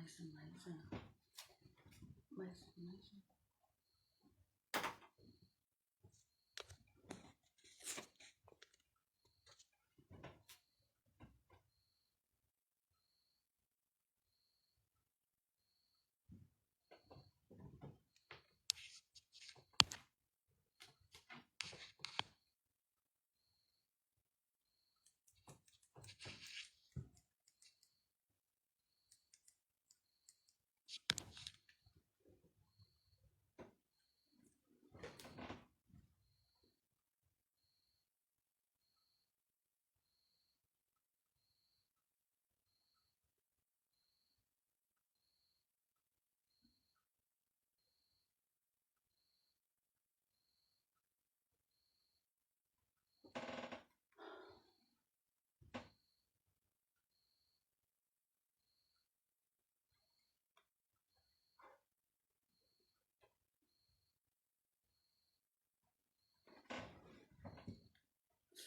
Maizimaizina. Maizimaizina.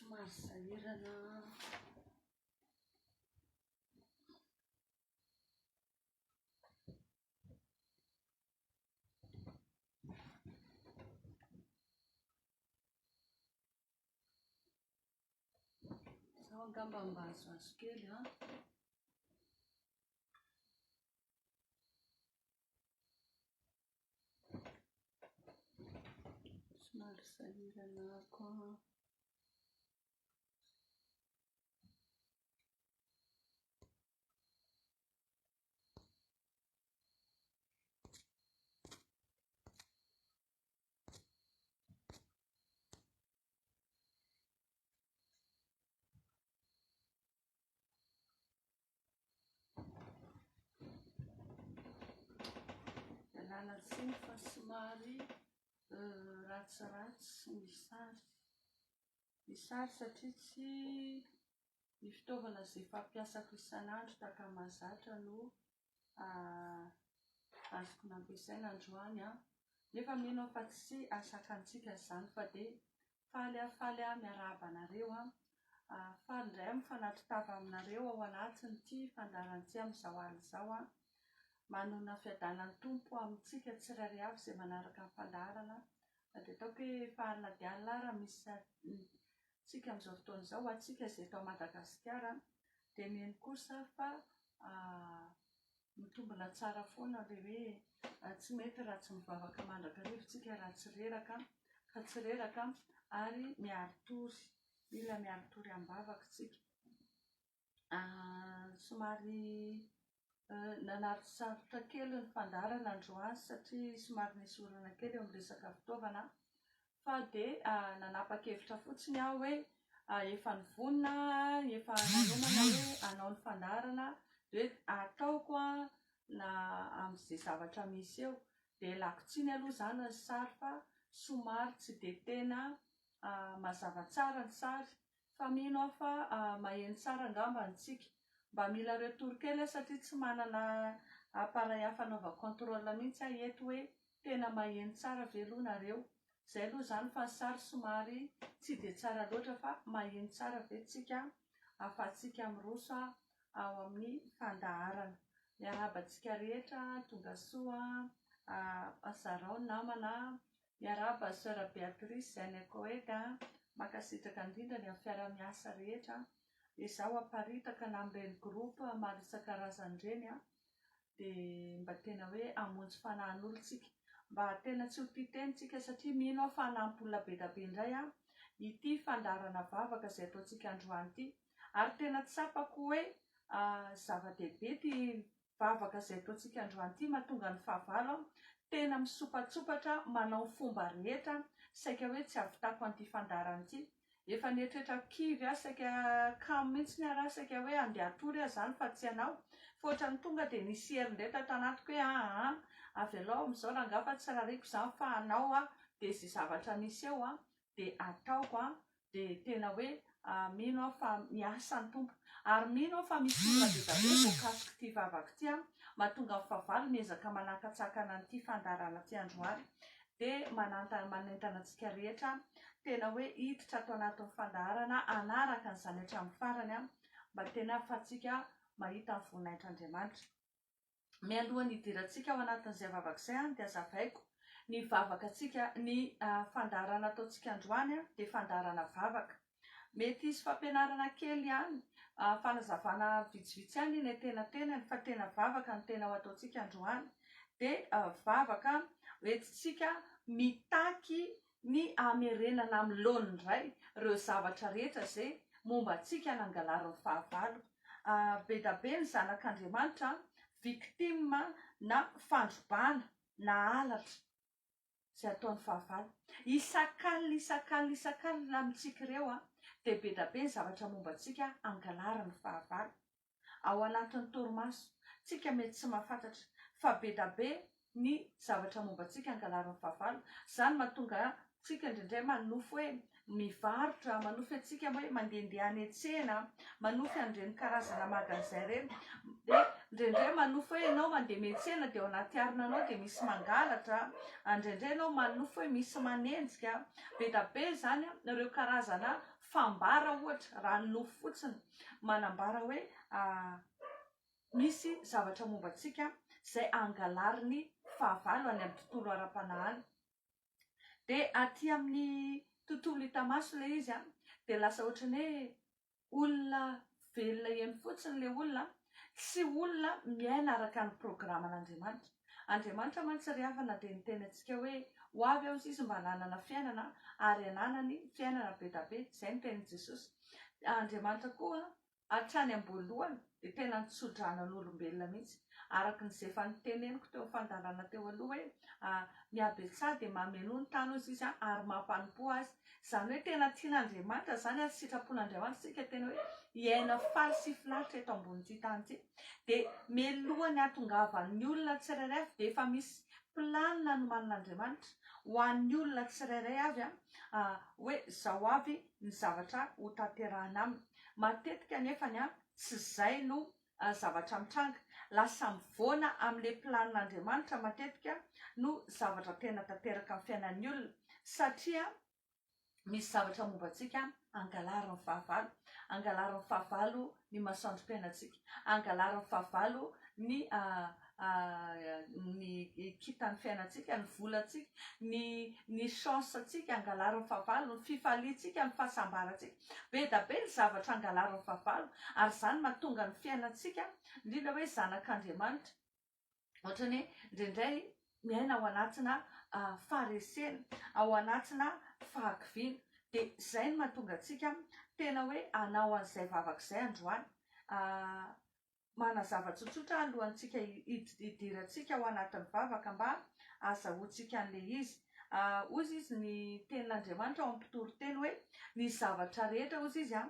Somary sahirana. Izao angamba mba azoazo kely an. Somary sahirana ako an. Ialana tsiny fa somary ratsiratsy ny sary. Ny sary satria tsy ny fitaovana izay fampiasako isan'andro tahaka ny mahazatra no azoko nampiasaina androany an. Nefa mino aho fa tsy hasakantsika izany fa dia faly aho faly aho miarahaba anareo an. Faly indray aho mifanatri-tava aminareo ao anatin'ity fandaharana ity amin'izao alina izao an. Manonona fiadanan'ny Tompo amintsika tsirairay avy izay manaraka ny fandaharana. Na dia ataoko hoe efa alina dia alina ary misy antsika amin'izao fotoana izao, ho antsika izay eto Madagasikara dia mino kosa aho fa mitombina tsara foana ilay hoe tsy mety raha tsy mivavaka mandrakariva isika raha tsy reraka fa tsy reraka ary miari-tory, mila miari-tory am-bavaka isika. Somary nanarotsarotra kely ny fandaharana androany satria somary nisy olana kely eo amin'ny resaka fitaovana fa dia nanapa-kevitra fotsiny aho hoe efa nivonona, efa nanomana hoe hanao ny fandaharana dia hoe ataoko na amin'izay zavatra misy eo. Dia ialako tsiny aloha izany ny sary fa somary tsy dia tena mazava tsara ny sary Fa mino aho fa maheno tsara angamba ny tsika. Mba mila retour kely aho satria tsy manana appareil hafa anaovako contrôle mihitsy aho eto hoe tena maheno tsara ve aloha nareo. Zay aloha izany fa ny sary somary tsy dia tsara loatra fa maheno tsara ve tsika ahafahantsika miroso ao amin'ny fandaharana. Miarahaba antsika rehetra, tongasoa, zarao ny namana. Miarahaba Soeur Béatrice izay any Koety a! Mankasitraka indrindra ny amin'ny fiaraha-miasa rehetra ezaho aparitaka na amin'ireny groupe maro isan-karazany ireny a! Dia mba tena hoe hamonjy fanahin'olona tsika. Mba tena tsy ho tia tena tsika satria mino aho fa hanampy olona be dia be indray a! Ity fandaharana vavaka izay ataontsika androany ity. Ary tena tsapako hoe zava-dehibe ity Vavaka izay ataontsika androany ity mahatonga ny fahavalo tena misopatsopatra manao ny fomba rehetra saika hoe tsy havitako an'ity fandaharana ity. Efa nieritreritra kivy aho saika kamo mihitsy ary aho saika hoe andeha hatory aho izany fa tsy hanao. Fa ohatran'ny tonga dia nisy hery indray tato anatiko hoe aa avelao amin'izao rangahy fa tsy rariko izany fa hanao aho dia izay zavatra misy eo dia ataoko an dia tena hoe mino aho fa miasa ny Tompo ary mino aho fa misy olona be dia be voakasik'ity vavaka ity an, mahatonga ny fahavalo miezaka manakatsakana an'ity fandaharana ity androany dia manantana manentana antsika rehetra tena hoe hiditra ato anatin'ny fandaharana hanaraka an'izany hatramin'ny farany an, mba tena ahafahantsika mahita ny voninahitr'Andriamanitra. Mialohan'ny hidirantsika ao anatin'izay vavaka izay dia hazavaiko ny vavaka antsika, ny fandaharana ataontsika androany dia fandaharana vavaka. Mety hisy fampianarana kely ihany, fanazavana vitsivitsy ihany eny antenatenany fa tena vavaka no tena ho ataontsika androany. Dia vavaka hoentintsika mitaky ny hamerenana amin'ny laoniny indray ireo zavatra rehetra izay momba antsika nangalarin'ny fahavalo. Be da be ny zanak'Andriamanitra victime na fandrobana na halatra izay ataon'ny fahavalo. Isak'alina isak'alina isak'alina amintsika ireo dia be da be ny zavatra momba antsika angalarin'ny fahavalo. Ao anatin'ny torimaso, tsika mety tsy mahafantatra fa be da be ny zavatra momba antsika angalarin'ny fahavalo. Izany mahatonga antsika indraindray manonofy hoe mivarotra, manonofy antsika hoe mandehandeha any an-tsena, manonofy an'ireny karazana magasin ireny. Dia indraindray manonofy hoe ianao mandeha miantsena dia ao anaty harona anao dia misy mangalatra, indraindray ianao manonofy hoe misy manenjika. Be da be izany ireo karazana fambara ohatra raha ny nofy fotsiny manambara hoe misy zavatra momba antsika izay angalarin'ny fahavalo any amin'ny tontolo ara-panahy any. Dia aty amin'ny tontolo hita maso ilay izy an, dia lasa ohatran'ny hoe olona velona eny fotsiny ilay olona, tsy olona miaina araka ny programan'Andriamanitra. Andriamanitra mantsy ry havana dia niteny antsika hoe ho avy aho izy mba hananana fiainana ary hananany fiainana be da be, izay no tenin'i Jesosy. Andriamanitra koa hatrany am-boalohany dia tena nitsodrano an'olombelona mihitsy. Araka ny izay efa noteneniko teo amin'ny fandaharana teo aloha hoe mihabetsaha dia mamenoa ny tany hozy izy ary mampanompoa azy. Izany hoe tena tian'Andriamanitra izany ary sitrapon'Andriamanitra isika tena hoe hiaina faly sy finaritra eto ambonin'ity tany ity. Dia mialohan'ny hahatongavan'ny olona tsirairay avy dia efa misy planina nomanin'Andriamanitra ho an'ny olona tsirairay avy hoe izao avy ny zavatra hotanterahina aminy. Matetika anefany tsy izay no zavatra mitranga. Lasa mivoana amin'ilay planin'Andriamanitra matetika no zavatra tena tanteraka amin'ny fiainan'ny olona satria misy zavatra momba antsika angalarin'ny fahavalo. Angalarin'ny fahavalo ny masoandrom-piainantsika. Angalarin'ny fahavalo ny ny kintan'ny fiainantsika, ny volantsika, ny ny chance-ntsika, angalarin'ny fahavalo, ny fifaliantsika, ny fahasambarantsika. Be da be ny zavatra angalarin'ny fahavalo ary izany mahatonga ny fiainantsika, indrindra hoe zanak'Andriamanitra, ohatran'ny hoe indraindray miaina ao anatina faharesena, ao anatina fahakiviana. Dia izay no mahatonga antsika tena hoe hanao an'izay vavaka izay androany. Manazava tsotsotra alohantsika hidirantsika ao anatin'ny vavaka mba hahazahoantsika an'ilay izy. Hozy izy ny tenin'Andriamanitra ao amin'ny mpitoriteny hoe ny zavatra rehetra hozy izy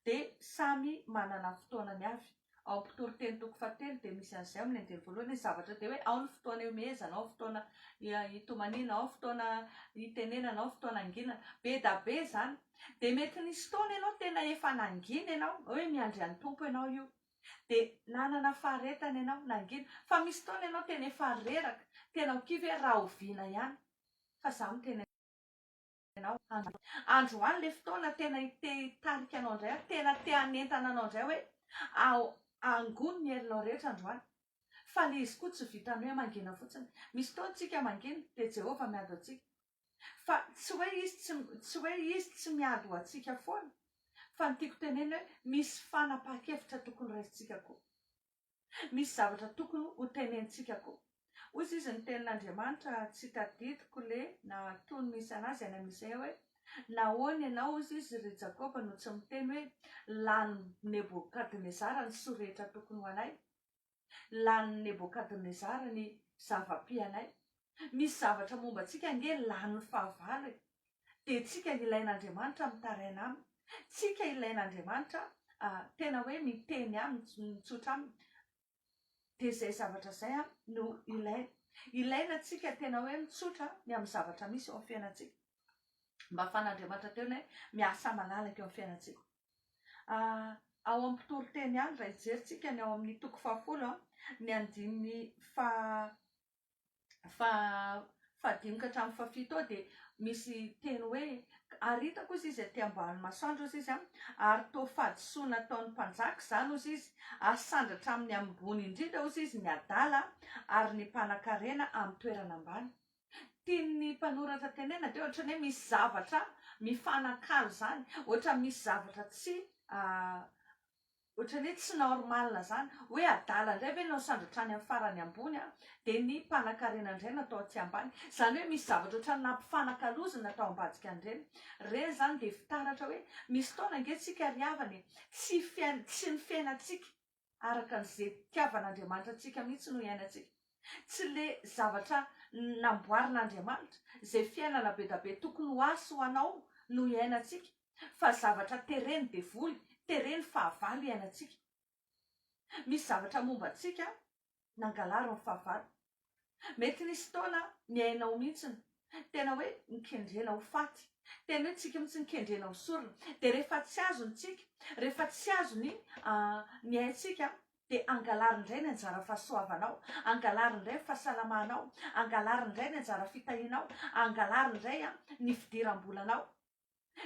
dia samy manana ny fotoanany avy. Ao amin'ny mpitoriteny toko fahatelo dia misy an'izay ao amin'ny andininy voalohany hoe zavatra dia hoe ao ny fotoana ihomehezana, ao ny fotoana hitomaniana, ao ny fotoana hitenenana, ao ny fotoana hanginana. Be da be izany. Dia mety nisy fotoana ianao tena efa nangina ianao, hoe miandry an'ny Tompo ianao io. Dia nanana faharetana ianao, nangina. Fa misy fotoana ianao tena efa reraka, tena ho kivy hoe rahoviana ihany. Fa izaho miteny anao, androany ilay fotoana tena te hitarika anao indray aho, tena te hanentana anao indray hoe angony ny herinao rehetra androany. Fa ilay izy koa tsy vitan'ny hoe mangina fotsiny. Misy fotoana isika mangina, dia Jehovah miady ho antsika. Fa tsy hoe izy tsy tsy hoe izy tsy miady ho antsika foana fa ny tiako tenenina hoe misy fanapahan-kevitra tokony raisintsika koa. Misy zavatra tokony ho tenenintsika koa. Hoy izy ny tenin'Andriamanitra tsy tadidiko le na tony misy anazy any amin'ny Isaia hoe nahoana ianao hoy izy ry Jakoba no tsy miteny hoe lanin'i Nebokadnezara ny soa rehetra tokony ho anay. Lanin'i Nebokadnezara ny zava-pianay. Misy zavatra momba antsika ange lanin'ny fahavalo e! Dia tsika ilain'Andriamanitra mitaraina aminy. Tsika ilain'Andriamanitra tena hoe miteny aminy, mitsotra aminy. Dia izay zavatra izay no ilaina. Ilaina tsika tena hoe mitsotra ny amin'ny zavatra misy eo amin'ny fiainantsika. Mba ahafahan'Andriamanitra tena hoe miasa malalaka eo amin'ny fiainantsika. Ao amin'ny mpitoriteny ihany, raha hijery tsika ny ao amin'ny toko fahafolo, ny andininy faha. fahadimy ka hatramin'ny fahafito ao dia misy teny hoe ary hitako hozy izy aty ambany masoandro hozy izy an, ary toa fahadisoana ataon'ny mpanjaka izany hozy izy, asandratra amin'ny ambony indrindra hozy izy ny adala ary ny mpanankarena amin'ny toerana ambany. Tian'ny mpanoratra tenenina dia ohatran'ny hoe misy zavatra mifanakalo izany, ohatra misy zavatra tsy Ohatran'ny hoe tsy normal zany. Hoe adala indray ve no asandratra any amin'ny farany ambony an, dia ny mpanakarena indray no atao aty ambany. Izany hoe misy zavatra ohatran'ny nampifanakalozina tao ambadika an'ireny. Ireny izany dia fitaratra hoe misy fotoana ange tsika ry havana e, tsy fiain- tsy ny fiainantsika araka an'izay itiavan'Andriamanitra antsika mihitsy no iainantsika. Tsy le zavatra namboarin'Andriamanitra, izay fiainana be da be tokony ho ahy sy ho anao no iainantsika. fa zavatra tereny devoly, tereny fahavalo iainantsika. Misy zavatra momba antsika nangalariny fahavalo. Mety nisy fotoana niainao mihitsiny, tena hoe nikendrena ho faty, tena hoe tsika mihitsy nikendrena ho sorona, dia rehefa tsy azony tsika, rehefa tsy azony ny aintsika dia angalariny indray ny anjara fahasoavanao, angalariny indray ny fahasalamanao, angalariny indray ny anjara fitahianao, angalariny indray ny fidiram-bolanao.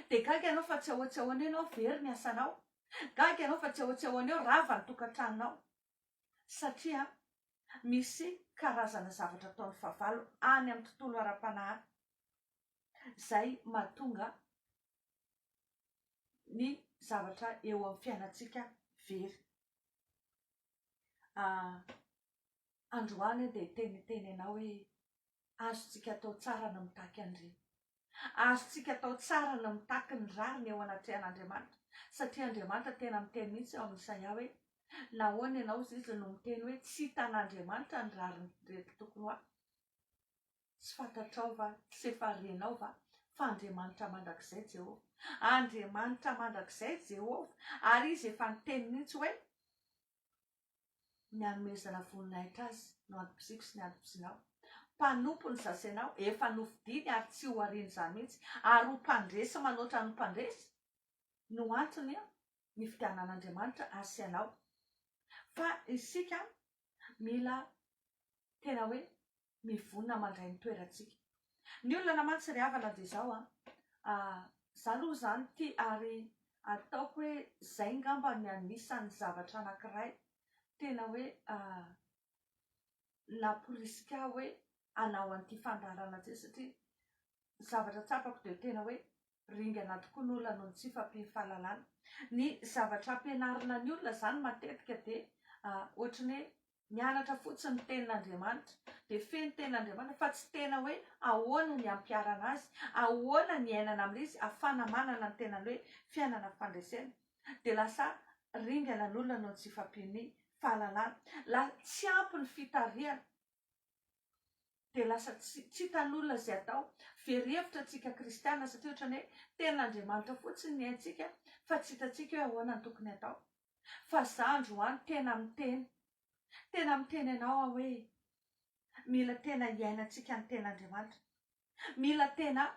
Dia gaga ianao fa tsy ahoa tsy ahoana ianao very ny asanao. Gaga ianao fa tsy ahoa tsy ahoana eo rava ny tokantranonao. Satria misy karazana zavatra ataon'ny fahavalo any amin'ny tontolo ara-panahy izay mahatonga ny zavatra eo amin'ny fiainantsika very. Androany aho dia te niteny anao hoe azontsika atao tsara ny mitaky an'ireny. Azontsika atao tsara ny mitaky ny rariny eo anatrehan'Andriamanitra, satria Andriamanitra tena miteny mihitsy ao amin'i Isaia hoe, Nahoana ianao, hozy izy, no miteny hoe, 'Tsy hitan'Andriamanitra ny rariny reto tokony ho ahy'? Tsy fantatrao va, tsy efa renao va, fa Andriamanitra mandrakizay Jehovah? Andriamanitra mandrakizay Jehovah, ary Izy efa niteny mihitsy hoe, Ny hanomezana voninahitra azy no antom-pisiako sy ny antom-pisianao. Mpanompony izaho sy ianao, efa nofidiny ary tsy ho ariany izany mihitsy, ary ho mpandresy manoatra ny mpandresy no antony nifidianan'Andriamanitra azy sy ianao. Fa isika mila tena hoe mivonona mandray ny toerantsika. Ny olana mantsy ry havana dia izao an, za aloha izany tia ary ataoko hoe izay ngamba ny anisan'ny zavatra anankiray tena hoe namporisika ahy hoe hanao an'ity fandaharana ity satria ny zavatra tsapako dia tena hoe ringana tokoa ny olona noho ny tsy fahampian'ny fahalalana. Ny zavatra ampianarina ny olona izany matetika dia ohatry ny hoe mianatra fotsiny ny tenin'Andriamanitra dia feno tenin'Andriamanitra fa tsy tena hoe ahoana ny hampiharana azy, ahoana ny hiainana amin'ilay izy ahafahana manana ny tenany hoe fiainana fandresena. Dia lasa ringana ny olona noho ny tsy fahampian'ny fahalalana. La tsy ampy ny fitarihana dia lasa tsy tsy hitan'olona izay atao. Very hevitra antsika kristiana satria ohatran'ny hoe tenin'Andriamanitra fotsiny ny haintsika fa tsy hitantsika hoe ahoana no tokony atao. Fa za androany tena miteny, tena miteny anao aho hoe mila tena hiainantsika ny tenin'Andriamanitra. Mila tena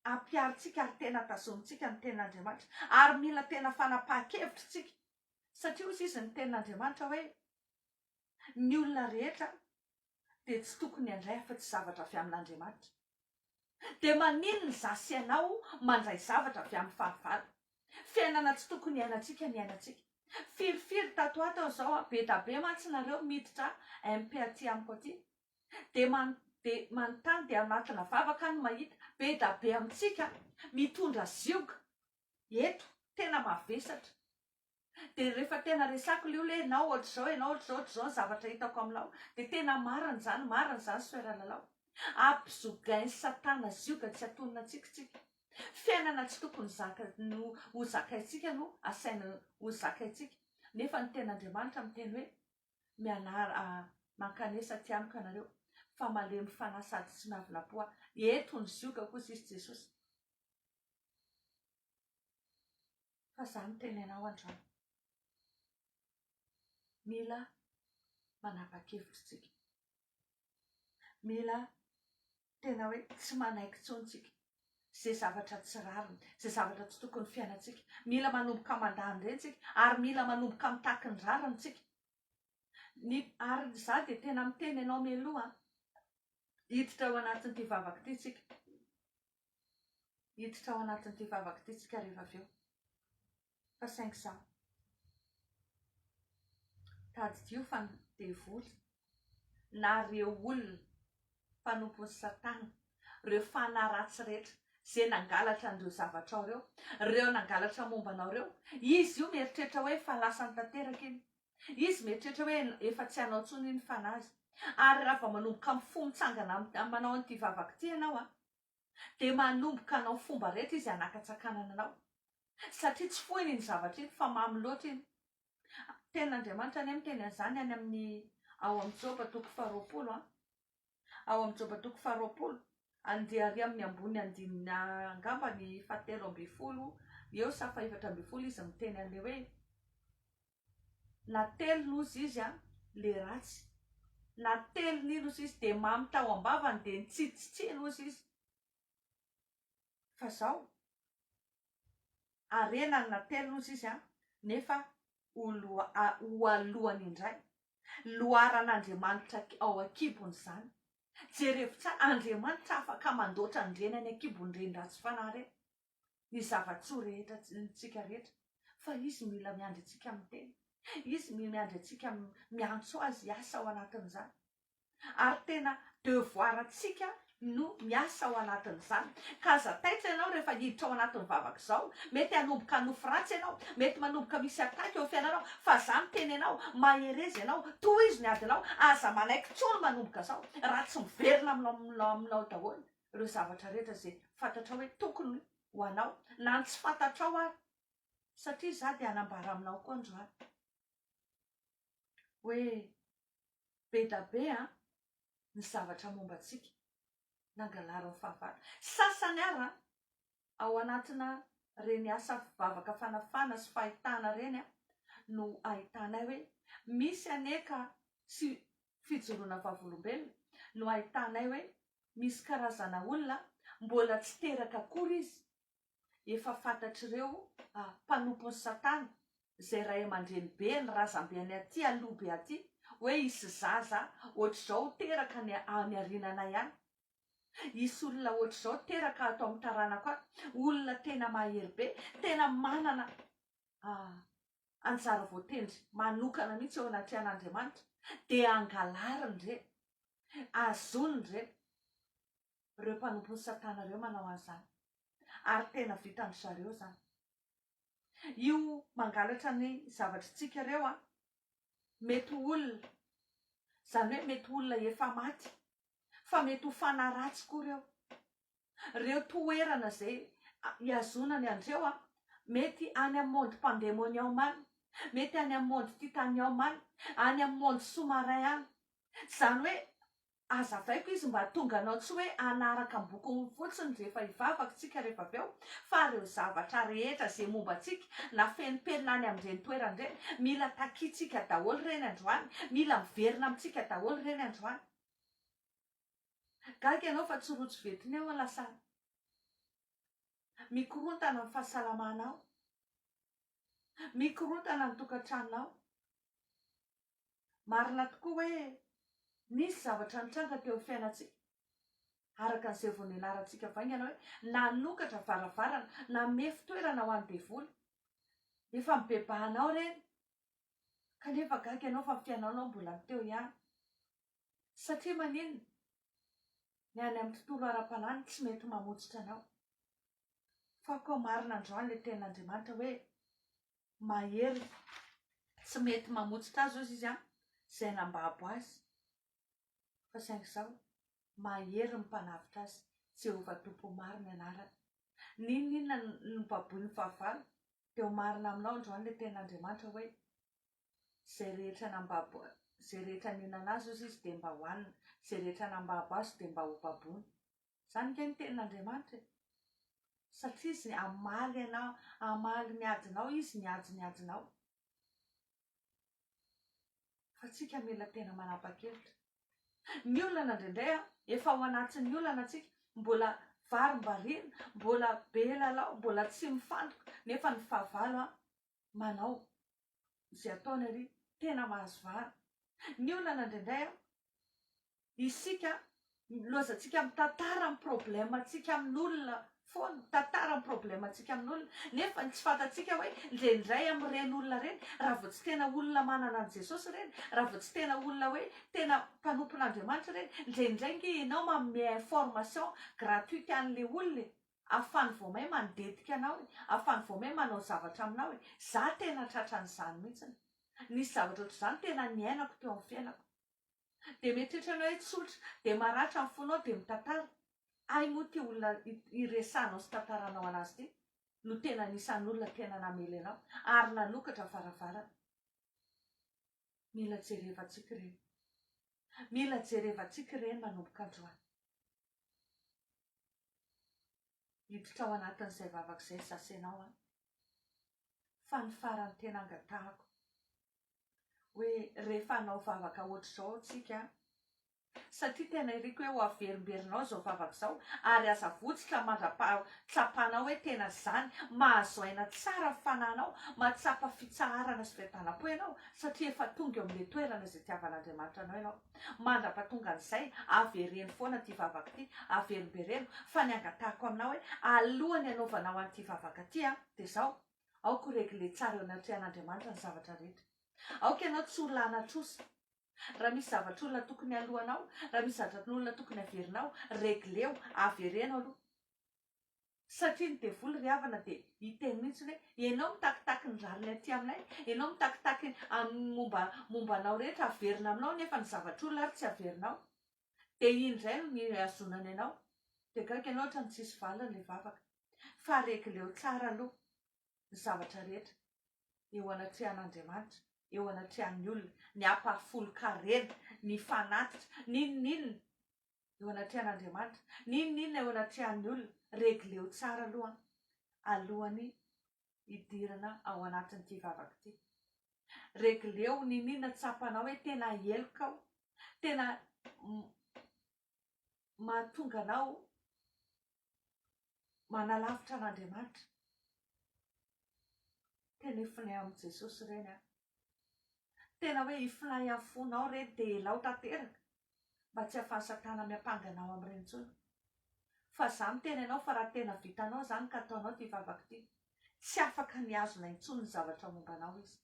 ampiharintsika ary tena tazomintsika ny tenin'Andriamanitra. Ary mila tena fanapahan-kevitra isika. Satria hoy izy ny tenin'Andriamanitra hoe ny olona rehetra dia tsy tokony handray afa-tsy zavatra avy amin'Andriamanitra. Dia maninona izaho sy ianao mandray zavatra avy amin'ny fahavalo? Fiainana tsy tokony hiainantsika ny iainantsika. Firifiry tato ato aho izao an, be da be mantsy nareo miditra MP aty amiko aty. Dia man dia manontany dia anatina vavaka aho no mahita, be da be amintsika mitondra zioga eto, tena mavesatra. Dia rehefa tena resako le olona hoe enao ohatr'izao, enao ohatr'izao, ohatr'izao ny zavatra hitako aminao, dia tena marina izany, marina izany Soeur Lalao. Ampizogain'i satana zioga tsy atonina antsika tsika. Fiainana tsy tokony zaka no ho zakaintsika no asaina ho zakaintsika. Nefa ny tenin'Andriamanitra miteny hoe mianara mankanesa aty amiko ianareo fa malemy fanahy sady tsy miavona-po aho. Eto ny ziogako hoy izy Jesosy. Fa za miteny anao androany. Mila manapa-kevitra tsika. Mila tena hoe tsy manaiky intsony tsika. Ze zavatra tsy rariny, ze zavatra tsy tokony fiainantsika. Mila manomboka mandà an'ireny tsika ary mila manomboka mitaky ny rariny tsika. Ny ary za dia tena miteny anao mialoha an. Hiditra ao anatin'ity vavaka ity tsika. Hiditra ao anatin'ity vavaka ity tsika rehefa avy eo. Fa saingy izaho. Tadidio fa ny devoly na ireo olona mpanompon'i Satana, ireo fanahy ratsy rehetra izay nangalatra an'ireo zavatrao ireo, ireo nangalatra momba anao ireo, izy io mieritreritra hoe efa lasany tanteraka iny. Izy mieritreritra hoe efa tsy hanao intsony iny fanahy. Ary raha vao manomboka mifoha mitsangana manao an'ity vavaka ity ianao an, dia manomboka hanao fomba rehetra izy hanakatsakanana anao. Satria tsy fohiny iny zavatra iny fa mamy loatra iny. Tenin'Andriamanitra anie miteny an'izany any amin'ny ao amin'ny Joba toko faharoapolo an. Ao amin'ny Joba toko faharoapolo, andeha ary amin'ny ambony andininy angamba ny fahatelo ambin'ny folo eo sa fahefatra ambin'ny folo izy miteny an'ilay hoe nateliny hozy izy an, le ratsy. Nateliny iny hozy izy dia mamy tao am-bavany dia nitsitsitsiny hozy izy. Fa zao, harena ny nateliny hozy izy an, nefa ho loha ho alohany indray. Loharan'Andriamanitra ao an-kibony izany. Jerevo tsara, Andriamanitra afaka mandoatra an'ireny any an-kibon'ireny ratsy fanahy ireny, ny zava-tsoa rehetra ntsika rehetra, fa Izy mila miandry antsika miteny. Izy mila miandry antsika miantso Azy hiasa ao anatin'izany. Ary tena devoir antsika no miasa ao anatin'izany. Ka aza taitra ianao rehefa hiditra ao anatin'ny vavaka izao. Mety hanomboka hanofy ratsy ianao, mety manomboka misy attaque eo amin'ny fiainanao, fa za miteny anao, mahereza ianao, tohizo ny adinao, aza manaiky intsony manomboka izao, raha tsy miverina aminao aminao daholo ireo zavatra rehetra izay fantatrao hoe tokony ho anao, na ny tsy fantatrao ary, satria za dia hanambara aminao koa androany hoe be da be an ny zavatra momba antsika nangalarin'ny fahavalo. Sasany ara ao anatina reny asa vavaka fanafana sy fahitana reny no ahitanay hoe misy anie ka sy fijoroana vavolombelona no ahitanay hoe misy karazana olona mbola tsy teraka akory izy efa fantatr'ireo mpanompon'i Satana, izay ray aman-dreny be ny razambeny aty aloha be aty, hoe hisy zaza ohatr'izao ho teraka any any aoriananay any. Hisy olona ohatr'izao teraka ato amin'ny taranako ato, olona tena mahery be, tena manana anjara voatendry manokana mihitsy eo anatrehan'Andriamanitra, dia angalariny ireny, azoniny ireny. Ireo mpanompon'i Satana ireo manao an'izany. Ary tena vitan-dry zareo izany. Io mangalatra ny zavatr'tsika ireo an, mety ho olona, izany hoe mety ho olona efa maty, fa mety ho fanahy ratsy koa ireo. Ireo toerana izay ihazonany an'ireo an, mety any amin'ny monde pandemonium any, mety any amin'ny monde titanium any, any amin'ny monde sous-marin any. Izany hoe Azavaiko izy mba hahatonga anao tsy hoe hanaraka ambokony fotsiny rehefa hivavaka tsika rehefa avy eo fa ireo zavatra rehetra izay momba antsika na fenopenina any amin'ireny toerana ireny mila takintsika daholo ireny androany, mila miverina amintsika daholo ireny androany. Gaga ianao fa tsy rojo vetiny eo lasa mikorontana ny fahasalamanao, mikorontana ny tokantranonao. Marina tokoa hoe nisy zavatra nitranga teo amin'ny fiainantsika, araka an'izay vao nianarantsika vaingana hoe nanokatra varavarana, nanome fitoerana ho an'ny devoly. Efa mibebahanao ireny, kanefa gaga ianao fa ny fiainanao mbola ny teo ihany. Satria maninona? Ny any amin'ny tontolo ara-panahy no tsy mety mamotsitra anao. Fa koa marina androany ilay tenin'Andriamanitra hoe mahery tsy mety mamotsitra azy hozy izy an, izay nambabo azy, fa saingy izao, mahery ny mpanavotra azy, Jehovah Tompo maro ny anarany. N'inon'inona nobaboin'ny fahavalo, dia ho marina aminao androany ilay tenin'Andriamanitra hoe, izay rehetra nambabo, izay rehetra nihinana azy hozy izy dia mba hohanina, izay rehetra nambabo azy dia mba hobaboina. Izany ange ny tenin'Andriamanitra e! Satria izy hamaly anao, hamaly ny adinao izy, miady ny adinao. Fa tsika mila tena manapa-kevitra. Ny olana indraindray an, efa ao anatin'ny olana tsika, mbola varimbariana, mbola be lalao, mbola tsy mifantoka, nefa ny fahavalo an, manao izay ataony ary tena mahazo vahana. Ny olana indraindray an, isika. Lozantsika mitantara ny problème-ntsika amin'olona foana, mitantara ny problème-ntsika amin'olona, nefa ny tsy fantatsika hoe indraindray amin'ireny olona ireny, raha vao tsy tena olona manana an'i Jesosy ireny, raha vao tsy tena olona hoe tena mpanompon'Andriamanitra ireny, indraindray nge ianao manome information gratuite an'ilay olona e, ahafahany vao may mandetika anao e, ahafahany vao may manao zavatra aminao e, za tena tratran'izany mihitsiny, nisy zavatra ohatr'izany tena niainako teo amin'ny fiainako. Dia mieritreritra ianao hoe tsotra, dia maratra ny fonao dia mitantara. Hay moa ity olona iresahanao sy tantaranao anazy ity no tena anisan'ny olona tena namely anao ary nanokatra varavarana. Mila jerevantsika ireny. Mila jerevantsika ireny manomboka androany. Hiditra ao anatin'izay vavaka izay za sy ianao an. Fa ny farany tena angatahako hoe rehefa hanao vavaka ohatr'izao tsika satria tena iriko hoe ho averimberinao izao vavaka izao ary aza avotsitra mandra-pahatsapanao hoe tena izany, mahazo aina tsara ny fanahinao, mahatsapa fitsaharana sy fiadanam-po ianao satria efa tonga eo amin'ilay toerana izay itiavan'Andriamanitra anao ianao. Mandra-pahatongan'izay, avereno foana ity vavaka ity, averimbereno, fa ny angatahako aminao hoe alohan'ny hanaovanao an'ity vavaka ity an, dia izao, Aoka ho regle tsara eo anatrehan'Andriamanitra ny zavatra rehetra. Aoka ianao tsy ho lana trosa. Raha misy zavatr'olona tokony aloanao, raha misy zavatr'olona tokony averinao, regleo, avereno aloha. Satria ny devoly ry havana dia hiteny mihitsy hoe, ianao mitakitaky ny rariny aty aminay, ianao mitakitaky amin'ny momba momba anao rehetra averina aminao nefa ny zavatr'olona ary tsy averinao. Dia iny indray no nihazonany anao. Dia gaga ianao ohatran'ny tsisy valiny ilay vavaka. Fa regleo tsara aloha ny zavatra rehetra eo anatrehan'Andriamanitra, eo anatrehan'ny olona, ny ampahafolon-karena, ny fanatitra, n'inon'inona eo anatrehan'Andriamanitra, n'inon'inona eo anatrehan'ny olona, regleo tsara aloha alohan'ny hidirana ao anatin'ity vavaka ity. Regleo n'inon'inona tsapanao hoe tena heloka ao, tena mahatonga anao manalavitra an'Andriamanitra. Tena ifonay amin'i Jesosy ireny an. Tena hoe ifonay amin'ny fonao ireny dia elao tanteraka mba tsy hahafahan'i Satana miampanga anao amin'ireny intsony. Fa za miteny anao fa raha tena vitanao izany ka ataonao ity vavaka ity, tsy afaka ny hihazona intsony ny zavatra momba anao izy.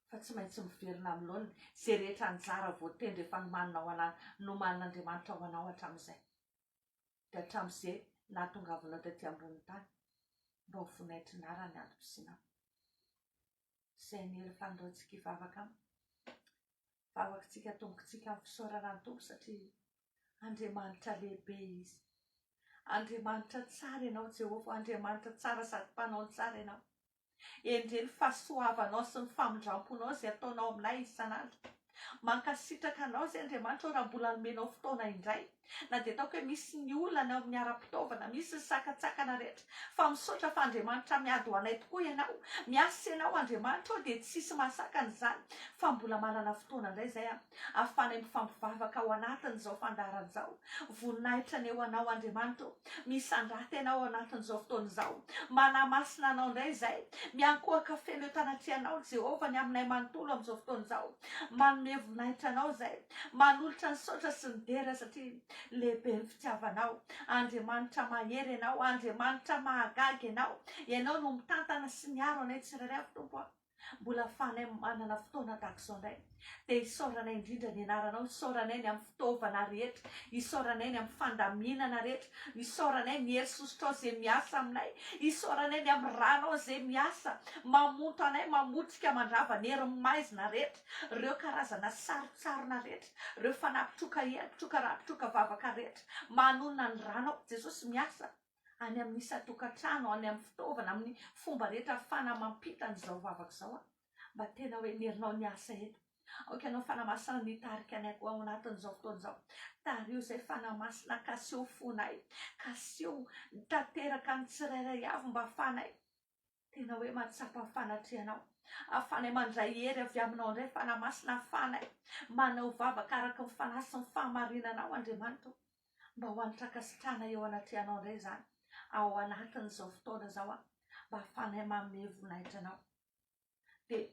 Fa tsy maintsy miverina amin'ny laoniny izay rehetra anjara voatendry efa nomanina ho anà, nomanin'Andriamanitra ho anao hatramin'izay. Dia hatramin'izay nahatongavanao taty ambonin'ny tany, mba ho voninahitrin'Ara ny antom-pisianao. Izay ny hery fanindroantsika hivavaka aminy. Vavakintsika atombokintsika amin'ny fisaorana ny Tompo satria Andriamanitra lehibe Izy. Andriamanitra tsara Ianao Jehovah, Andriamanitra tsara sady mpanao ny tsara Ianao. Endrey ny fahasoavanao sy ny famindramponao izay ataonao aminay isan'andro. Mankasitraka anao izay Andriamanitra ô raha mbola nomenao fotoana indray. Na dia ataoko hoe misy ny olana eo amin'ny ara-pitaovana, misy ny sakantsakana rehetra, fa misaotra fa Andriamanitra miady ho anay tokoa Ianao. Miasa Ianao Andriamanitra ô dia tsisy mahasakana izany fa mbola manana fotoana indray izay ahafahanay mifampivavaka ao anatin'izao fandaharana izao. Voninahitra anie ho Anao Andriamanitra ô. Misandrata Ianao ao anatin'izao fotoana izao. Manamasina Anao indray izay. Miankohoka feno eto anatrehanao Jehovah ny aminay manontolo amin'izao fotoana izao. Manome voninahitra Anao izay. Manolotra ny saotra sy ny dera satria lehibe ny fitiavanao. Andriamanitra mahery Ianao. Andriamanitra mahagaga Ianao. Ianao no mitantana sy miaro anay tsirairay avy Tompo a. Mbola afahanay manana fotoana tahaka izao indray. Dia isaoranay indrindra ny anaranao, isaoranay ny amin'ny fitaovana rehetra, isaoranay ny amin'ny fandaminana rehetra, isaoranay ny hery sosotrao izay miasa aminay, isaoranay ny amin'ny ranao izay miasa mamonto anay, mamotika, mandrava ny herin'ny maizina rehetra, ireo karazana sarontsarona rehetra, ireo fanahy mpitroka hery, mpitroka ra, mpitroka vavaka rehetra, manonona ny ranao. Jesosy miasa. any amin'ny isan-tokantrano, any amin'ny fitaovana, amin'ny fomba rehetra ahafahana mampita an'izao vavaka izao aho. Mba tena hoe ny herinao ny asa eto. Aoka ianao Fanahy Masina ny hitarika anay koa ao anatin'izao fotoana izao. Tariho izay Fanahy Masina, kasiho fonay, kasiho tanteraka ny tsirairay avy mba ahafahanay tena hoe mahatsapa ny fanatrehanao. Ahafahanay mandray hery avy aminao indray Fanahy Masina, ahafahanay manao vavaka araka ny fanahy sy ny fahamarinanao Andriamanitra o. Mba ho an'ny trankasitrahana eo anatrehanao indray izany ao anatin'izao fotoana izao aho, mba ahafahanay manome voninahitra anao. Dia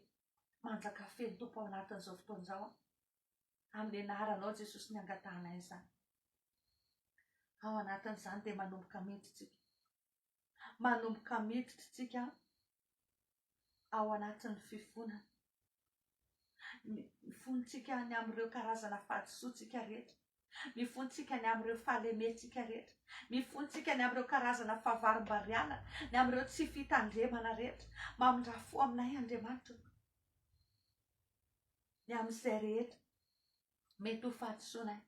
manjaka feno Tompo ao anatin'izao fotoana izao aho. Amin'ny anaranao Jesosy ny angatahanay izany. Ao anatin'izany dia manomboka miditra isika. Manomboka miditra isika ao anatin'ny fifonana. Mifontsika ny amin'ireo karazana fahadisoantsika rehetra. Mifontsika ny amin'ireo fahalementsika rehetra. Mifontsika ny amin'ireo karazana fahavarimbariana, ny amin'ireo tsy fitandremana rehetra. Mamindrà fo aminay Andriamanitra ô. Ny amin'izay rehetra mety ho fahadisoanay,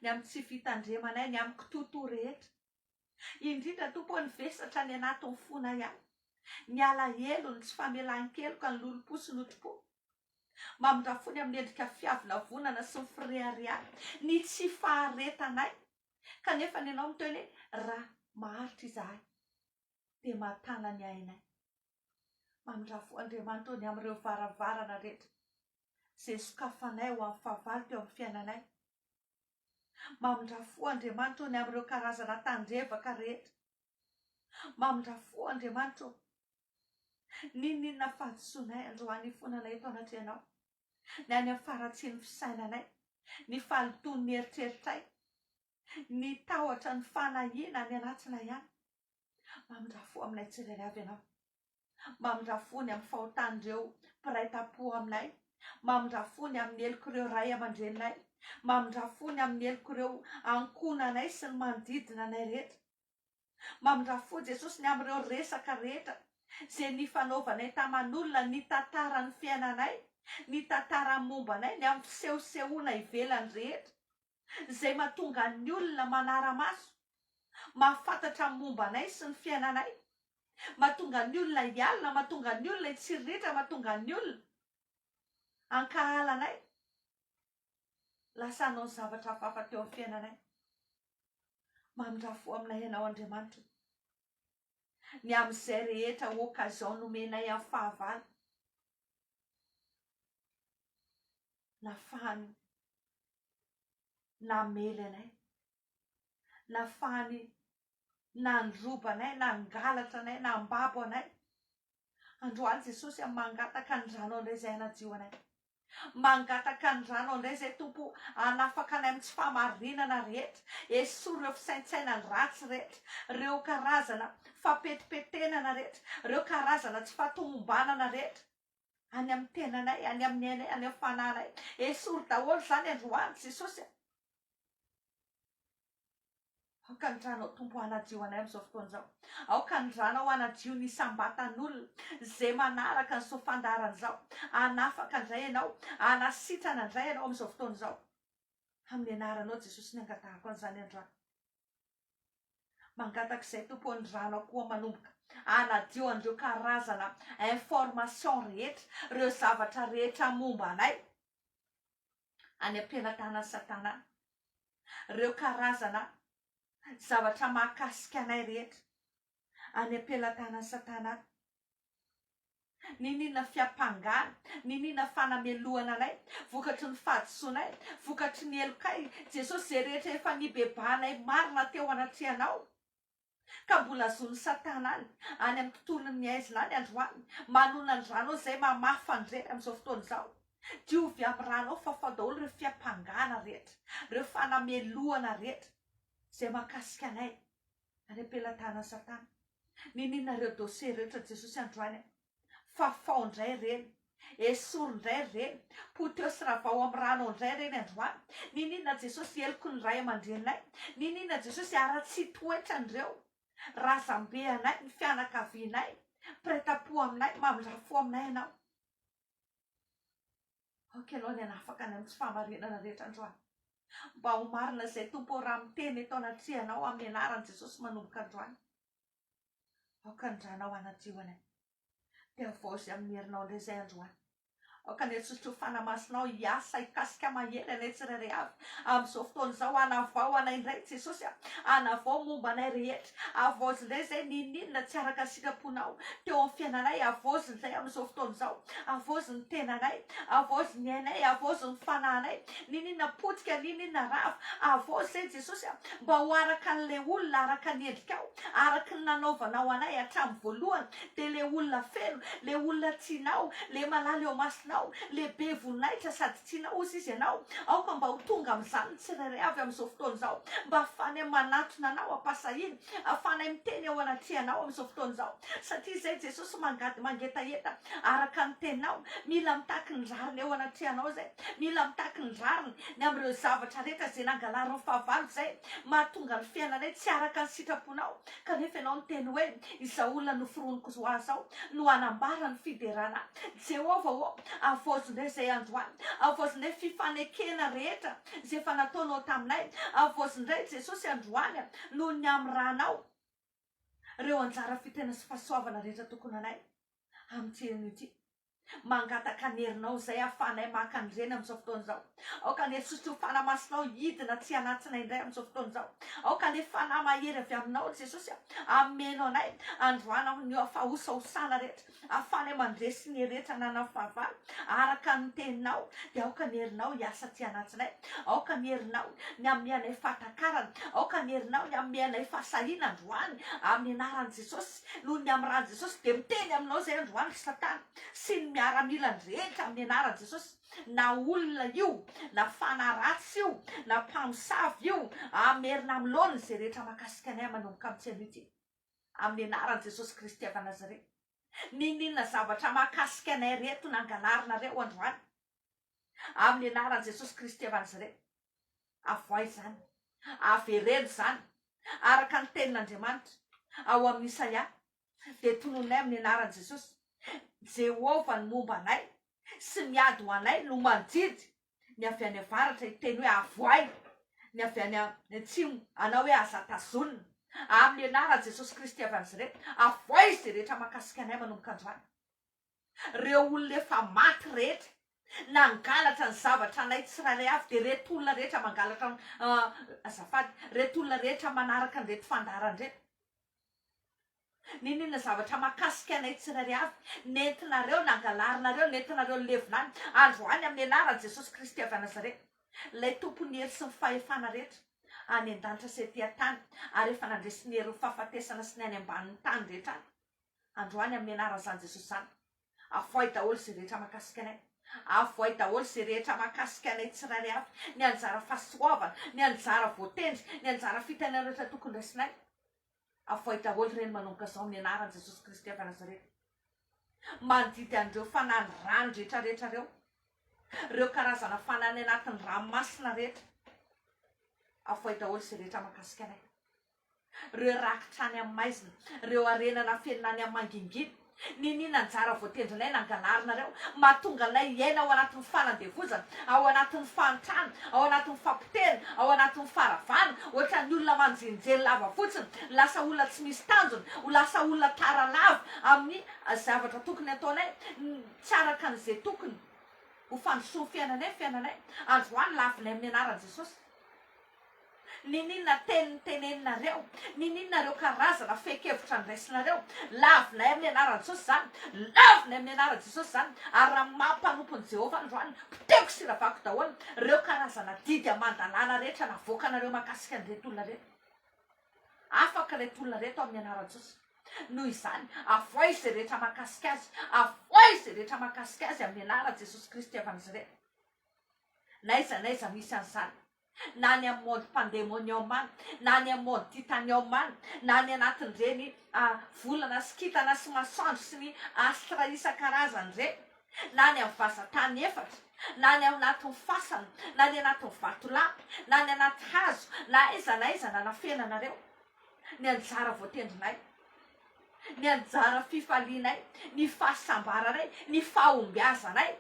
ny amin'ny tsy fitandremanay, ny amin'ny kitoatoa rehetra. Indrindra Tompo ô ny vesatra any anatin'ny fonay any, ny alahelo, ny tsy famelan-keloka, ny lolompo sy ny otripo. Mamindrà fo ny amin'ny endrika fiavonavonana sy ny fireharehana, ny tsy faharetanay. Kanefa ny Anao miteny hoe raha maharitra izahay dia mahatana ny ainay. Mamindrà fo Andriamanitra ô ny amin'ireo varavarana rehetra izay sokafanay ho amin'ny fahavalo teo amin'ny fiainanay. Mamindrà fo Andriamanitra ô ny amin'ireo karazana tandrevaka rehetra. Mamindrà fo Andriamanitra ô. N'inon'inona fahadisoanay androany hifonana eto anatrehanao. Ny any amin'ny faharatsian'ny fisainanay, ny fahalotoan'ny eritreritray, ny tahotra, ny fanahiana any anatinay any. Mamindrà fo aminay tsirairay avy Ianao. Mamindrà fo ny amin'ny fahotan'ireo mpiray tampo aminay. Mamindrà fo ny amin'ny helok'ireo ray aman-dreninay. Mamindrà fo ny amin'ny helok'ireo ankohonanay sy ny manodidina anay rehetra. Mamindrà fo Jesosy ny amin'ireo resaka rehetra izay nifanaovanay taman'olona, ny tantaran'ny fiainanay, ny tantaran'ny momba anay, ny amin'ny fisehosehoana ivelany rehetra izay mahatonga ny olona manara-maso, mahafantatra ny momba anay sy ny fiainanay, mahatonga ny olona hialona, mahatonga ny olona hitsiriritra, mahatonga ny olona hankahala anay. Lasa hanao ny zavatra hafahafa teo amin'ny fiainanay. Mamindrà fo aminay Ianao Andriamanitra o. Ny amin'izay rehetra occasion nomenay amin'ny fahavalo. Nafahany namely anay. Nafahany nandroba anay, nangalatra anay, nambabo anay. Androany Jesosy a mangataka ny ranao indray izay hanadio anay. Mangataka ny ranao indray izay Tompo o, hanafaka anay amin'ny tsy fahamarinana rehetra, esory ireo fisaintsainana ratsy rehetra, ireo karazana fampetipetenana rehetra, ireo karazana tsy fahatomombanana rehetra any amin'ny tenanay, any amin'ny ainay, any amin'ny fanahinay. Esory daholo izany androany Jesosy a. Aoka ny ranao Tompo hanadio anay amin'izao fotoana izao. Aoka ny ranao hanadio ny isam-batan'olona izay manaraka an'izao fandaharana izao. Hanafaka indray Ianao, hanasitrana indray Ianao amin'izao fotoana izao. Amin'ny anaranao Jesosy ny angatahako an'izany androany. Mangataka izay Tompo ô ny ranao koa manomboka hanadio an'ireo karazana information rehetra, ireo zavatra rehetra momba anay any am-pelatanan'i Satana. Ireo karazana zavatra mahakasika anay rehetra any am-pelatanan'i Satana any. N'inon'inona fiampangana, n'inon'inona fanamelohana anay, vokatry ny fahadisoanay, vokatry ny helokay, Jesosy, izay rehetra efa nibebahanay marina teo anatrehanao, ka mbola zon'i Satana any, any amin'ny tontolon'ny haizina any androany, manonona ny ranao izay mamafa an'ireny amin'izao fotoana izao. Diovy amin'ny ranao, fafao daholo ireo fiampangana rehetra, ireo fanamelohana rehetra izay mahakasika anay any am-pelatanan'i Satana. N'inon'inona ireo dossier rehetra Jesosy androany a, fafao indray ireny, esory indray ireny, poteho sy ravao amin'ny ranao indray ireny androany. N'inon'inona Jesosy heloky ny ray aman-dreninay, n'inon'inona Jesosy haratsian-toetran'ireo razambe anay, ny fianakavianay, mpiray tampo aminay, mamindrà fo aminay Ianao. Aoka Ianao ny hanafaka anay amin'ny tsy fahamarinana rehetra androany. Mba ho marina izay Tompo ô raha miteny eto anatrehanao amin'ny anaran'i Jesosy manomboka androany. Aoka ny ranao hanadio anay. Dia havaozy amin'ny herinao indray izay androany. Aoka ny Jesosy Fanahy Masinao hiasa hikasika mahery anay tsirairay avy amin'izao fotoana izao. Hanavao anay indray Jesosy a. Hanavao momba anay rehetra. Havaozy indray izay n'inon'inona tsy araka ny sitraponao teo amin'ny fiainanay. Havaozy indray amin'izao fotoana izao. Havaozy ny tenanay. Havaozy ny ainay. Havaozy ny fanahinay. N'inon'inona potika, n'inon'inona rava. Havaozy izay Jesosy a. Mba ho araka an'ilay olona, araka ny endrikao, araka ny nanaovanao anay hatramin'ny voalohany. Dia ilay olona feno, ilay olona tianao, ilay malala eo imasonao. masinao, lehibe voninahitra sady tianao hozy izy ianao. Aoka mba ho tonga amin'izany ny tsirairay avy amin'izao fotoana izao, mba hahafahanay manatona anao am-pahasahiana, hahafahanay miteny eo anatrehanao amin'izao fotoana izao, satria izay Jesosy mangady mangetaheta araka ny teninao, mila mitaky ny rariny eo anatrehanao izay, mila mitaky ny rariny ny amin'ireo zavatra rehetra izay nangalarin'ny fahavalo izay mahatonga ny fiainanay tsy araka ny sitraponao, kanefa ianao niteny hoe, Izao olona noforoniko ho ahy izao no hanambara ny fiderana ahy. Jehovah ô, havaozy indray izay androany, havaozy indray fifanekena rehetra izay efa nataonao taminay, havaozy indray Jesosy androany noho ny amin'ny ranao ireo anjara fitahiana sy fahasoavana rehetra tokony anay amin'ity anio ity. Mangataka ny herinao izay ahafahanay maka an'ireny amin'izao fotoana izao. Aoka ny hery Fanahy Masinao hidina aty anatinay indray amin'izao fotoana izao. Aoka ny Fanahy mahery avy aminao Jesosy hameno anay androany amin'ny fahosahosana rehetra. Ahafahanay mandresy ny rehetra ananan'ny fahavalo araka ny teninao. Dia aoka ny herinao hiasa aty anatinay. Aoka ny herinao ny hanome anay fahatakarana. Aoka ny herinao ny hanome anay fahasahiana androany amin'ny anaran'i Jesosy. Noho ny amin'ny ran'i Jesosy dia miteny aminao izay androany ry satana sy ny miaramilany rehetra amin'ny anaran'i Jesosy na olona io na fanahy ratsy io na mpamosavy io hamerina amin'ny laoniny izay rehetra mahakasika anay manomboka amin'ity anio ity amin'ny anaran'i Jesosy Kristy avy Nazareta. N'inon'inona zavatra mahakasika anay reto nangalarinareo androany amin'ny anaran'i Jesosy Kristy avy Nazareta. Avoahy izany. Avereno izany. Araka ny tenin'Andriamanitra ao amin'ny Isaia, dia tononinay amin'ny anaran'i Jesosy, Jehovah ny momba anay sy miady ho anay no mandidy ny avy any avaratra hiteny hoe avoahy, ny avy any atsimo hanao hoe aza tazonina. Amin'ny anaran'i Jesosy Kristy avy Nazareta, avoahy izay rehetra mahakasika anay manomboka androany. Reo olona efa maty rehetra nangalatra ny zavatra anay tsirairay avy dia reto olona rehetra mangalatra azafady reto olona rehetra manaraka an'ireto fandaharana ireto n'inon'inona zavatra mahakasika anay tsirairay avy nentinareo nangalarinareo nentinareo nilevina any androany amin'ny anaran'i Jesosy Kristy avy any Nazareta ilay tompon'ny hery sy ny fahefana rehetra any an-danitra sy ety an-tany ary efa nandresy ny herin'ny fahafatesana sy ny any ambanin'ny tany rehetra any Androany amin'ny anaran'izany Jesosy izany, avoahy daholo izay rehetra mahakasika anay. Avoahy daholo izay rehetra mahakasika anay tsirairay avy, ny anjara fahasoavana, ny anjara voatendry, ny anjara fitahiana rehetra tokony raisinay. Avoahy daholo ireny manomboka izao amin'ny anaran'i Jesosy Kristy avy Nazareta. Mandidy an'ireo fanahy ny rano rehetra rehetra ireo, ireo karazana fanahy any anatin'ny ranomasina rehetra. Avoahy daholo izay rehetra mahakasika anay. Reo rakitra any amin'ny maizina, reo harena nafenina any amin'ny mangingina, niniana anjara voatendrinay nangalarinareo, mahatonga anay hiaina ao anatin'ny fanandevozana, ao anatin'ny fahantrana, ao anatin'ny fapotehana, ao anatin'ny faharavana, ohatran'ny olona manjenjeny lava fotsiny, lasa olona tsy misy tanjona, ho lasa olona tara lava amin'ny zavatra tokony ataonay, tsy araka an'izay tokony ho fandrosoan'ny fiainanay ny fiainanay, androany lavinay amin'ny anaran'i Jesosy. Niniana teny niteneninareo, niniana ireo karazana fehin-kevitra niraisinareo, lavinay amin'ny anaran'i Jesosy izany, lavinay amin'ny anaran'i Jesosy izany, ary raha maha mpanompon'i Jehovah androany, potehiko sy ravako daholo ireo karazana didy aman-dalàna rehetra navoakanareo mahakasika an'ireto olona ireto. Afaka ireto olona ireto amin'ny anaran'i Jesosy. Noho izany, avoay izay rehetra mahakasika azy, avoay izay rehetra mahakasika azy amin'ny anaran'i Jesosy Kristy avy Nazareta. N'aiza n'aiza misy an'izany, na any amin'ny monde pandemonium any, na any amin'ny monde titanium any, na any anatin'ireny volana sy kintana sy masoandro sy ny astre isan-karazany ireny, na any amin'ny vazan-tany efatra, na any anatin'ny fasana, na any anatin'ny vatolampy, na any anaty hazo, na aiza na aiza nanafenanareo ny anjara voatendrinay, ny anjara fifalianay, ny fahasambaranay, ny fahombiazanay.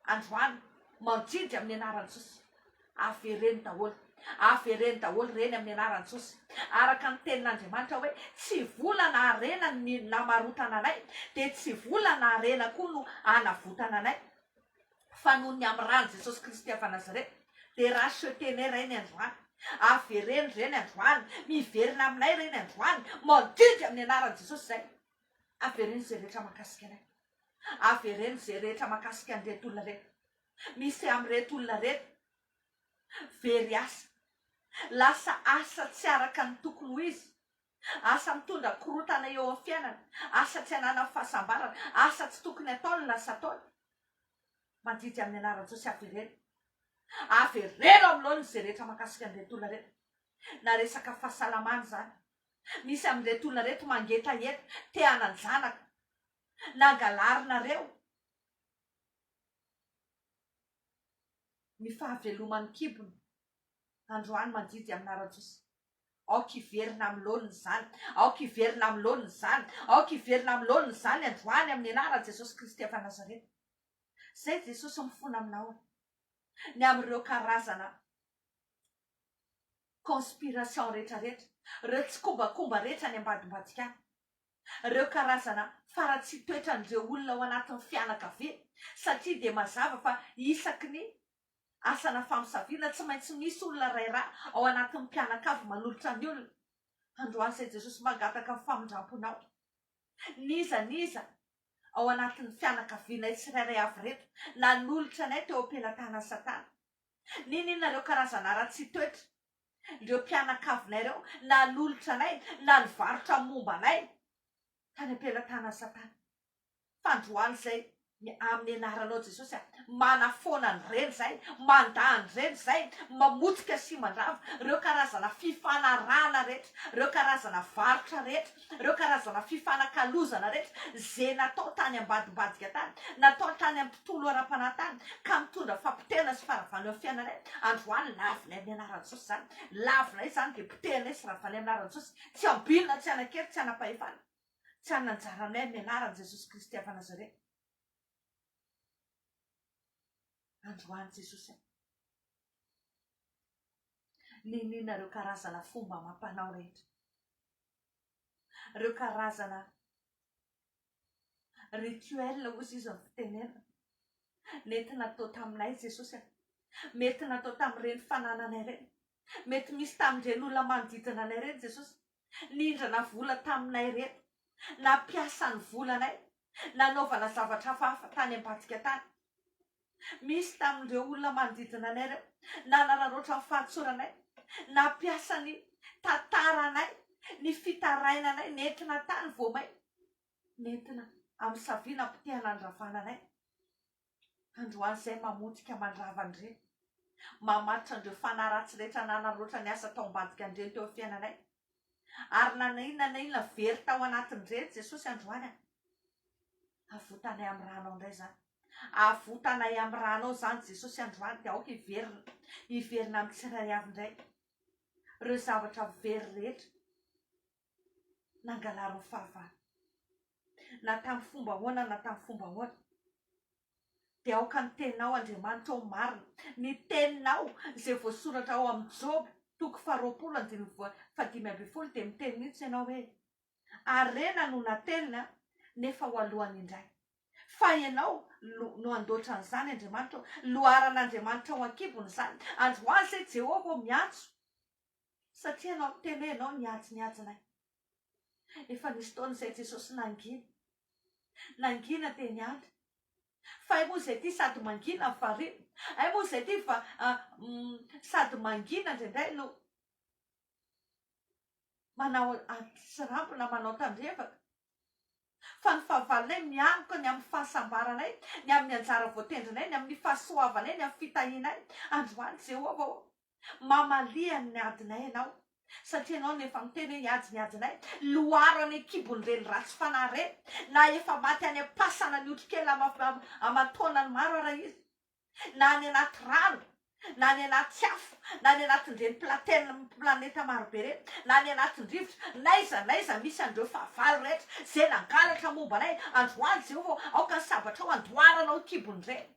Androany, mandidy amin'ny anaran'i Jesosy. Avereno daholo. Avereno daholo ireny amin'ny anaran'i Jesosy. Araka ny tenin'Andriamanitra hoe, tsy vola na harena ny namarotana anay, dia tsy vola na harena koa no hanavotana anay. Fa noho ny amin'ny ran'i Jesosy Kristy avy Nazareta, dia racheter-nay ireny androany. Avereno ireny androany. Miverina aminay ireny androany. Mandidy amin'ny anaran'i Jesosy izay. Avereno izay rehetra mahakasika anay. Avereno izay rehetra mahakasika an'ireto olona ireto. Misy amin'ireto olona ireto very asa. Lasa asa tsy araka ny tokony ho izy. Asa mitondra korontana eo amin'ny fiainana. Asa tsy ananany fahasambarana. Asa tsy tokony ataony no lasa ataony. Mandidy amin'ny anaran'i Jesosy avereno. Avereno amin'ny laoniny izay rehetra mahakasika an'ireto olona ireto. Na resaka fahasalamana izany. Misy amin'ireto olona ireto mangetaheta, te hanan-janaka. Nangalarinareo ny fahaveloman'ny kibony. Androany mandidy amin'ny anaran'i Jesosy. Aoka hiverina amin'ny laoniny izany. Aoka hiverina amin'ny laoniny izany. Aoka hiverina amin'ny laoniny izany androany amin'ny anaran'i Jesosy Kristy avy any Nazareta. Izay Jesosy mifona aminao ny amin'ireo karazana conspiration rehetra rehetra, ireo tsikombakomba rehetra any ambadimbadika any, ireo karazana faratsian-toetran'ireo olona ao anatin'ny fianakaviana, satria dia mazava fa isaky ny asana famosaviana tsy maintsy misy olona iray ra ao anatin'ny mpianakavy manolotra ny olona. Androany izay Jesosy mangataka ny famindramponao. N'iza n'iza ao anatin'ny fianakavianay tsirairay avy ireto nanolotra anay teo am-pelatanan'i Satana. N'inon'inona ireo karazana haratsian-toetra ireo mpianakavinay ireo nanolotra anay na nivarotra momba anay tany am-pelatanan'i Satana. Fandroany izay amin'ny anaranao Jesosy a, manafoana an'ireny izay, mandà an'ireny izay, mamotika sy mandrava ireo karazana fifanarahana rehetra, ireo karazana varotra rehetra, ireo karazana fifanakalozana rehetra izay natao tany ambadimbadika tany, natao tany amin'ny tontolo ara-panahy tany, ka mitondra fampotehana sy faharavana eo amin'ny fiainanay. Androany lavinay amin'ny anaran'i Jesosy izany, lavinay izany dia potehinay sy ravanay amin'ny anaran'i Jesosy, tsy ambinina, tsy hanan-kery, tsy hanam-pahefana. Tsy hanana anjara aminay amin'ny anaran'i Jesosy Kristy avy Nazareta. Androany Jesosy a. Niniana ireo karazana fomba amam-panao rehetra. Ireo karazana rituel hozy izy ny fitenenana. Nety natao taminay Jesosy a. Mety natao tamin'ireny fanananay ireny. Mety misy tamin'ireny olona manodidina anay ireny Jesosy. Nindrana vola taminay ireto, nampiasa ny volanay, nanaovana zavatra hafahafa tany ambadika tany. Misy tamin'ireo olona manodidina anay ireo, nanararaotra ny fahatsoranay, nampiasa ny tantaranay, ny fitarainanay, nentina tany vao may, nentina amin'ny savia nampotehana ny ravananay. Androany izay mamotika mandrava an'ireny, mamatotra an'ireo fanahy ratsy rehetra nanararaotra ny asa tao ambadika an'ireny teo amin'ny fiainanay. Ary na inona na inona very tao anatin'ireny Jesosy androany a! Avotanay amin'ny ranao indray izany. Avotanay amin'ny ranao izany Jesosy androany dia aoka hiverina, hiverina amin'ny tsirairay avy indray ireo zavatra very rehetra nangalarin'ny fahavalo. Na tamin'ny fomba ahoana na tamin'ny fomba ahoana. Dia aoka ny teninao Andriamanitra ô marina, ny teninao izay voasoratra ao amin'ny Joba toko faharoapolo andininy fahadimy ambin'ny folo dia miteny mihitsy ianao hoe, Harena no natelina nefa ho alohany indray. Fa ianao no no handoatra an'izany Andriamanitra ô, loharan'Andriamanitra ao an-kibony izany. Androany izay Jehovah ô miantso satria ianao miteny hoe ianao niady ny adinay. Efa nisy taona izay Jesosy nangina. Nangina dia niandry. Fa hay moa izay ity sady mangina ny variana. Hay moa izay ity va sady mangina indraindray no manao an-tsirambina, manao tandrevaka. Fa ny fahavalonay mialoka ny amin'ny fahasambaranay, ny amin'ny anjara voatendrinay, ny amin'ny fahasoavanay, ny amin'ny fitahianay. Androany Jehovah ô, Mamalia ny adinay ianao, satria ianao no efa miteny hoe hiady ny adinay. Loaro any an-kibon'ireny ratsy fanahy ireny, na efa maty any am-pasana ny otrikely aman-taonany maro ara izy, na any anaty rano, na any anaty afo, na any anatin'ireny planeta marobe ireny, na any anatin-drivotra, n'aiza n'aiza misy an'ireo fahavalo rehetra izay nangalatra momba anay. Androany, Jehovah ô, aoka ny sabatrao handoaranao an-kibon'ireny.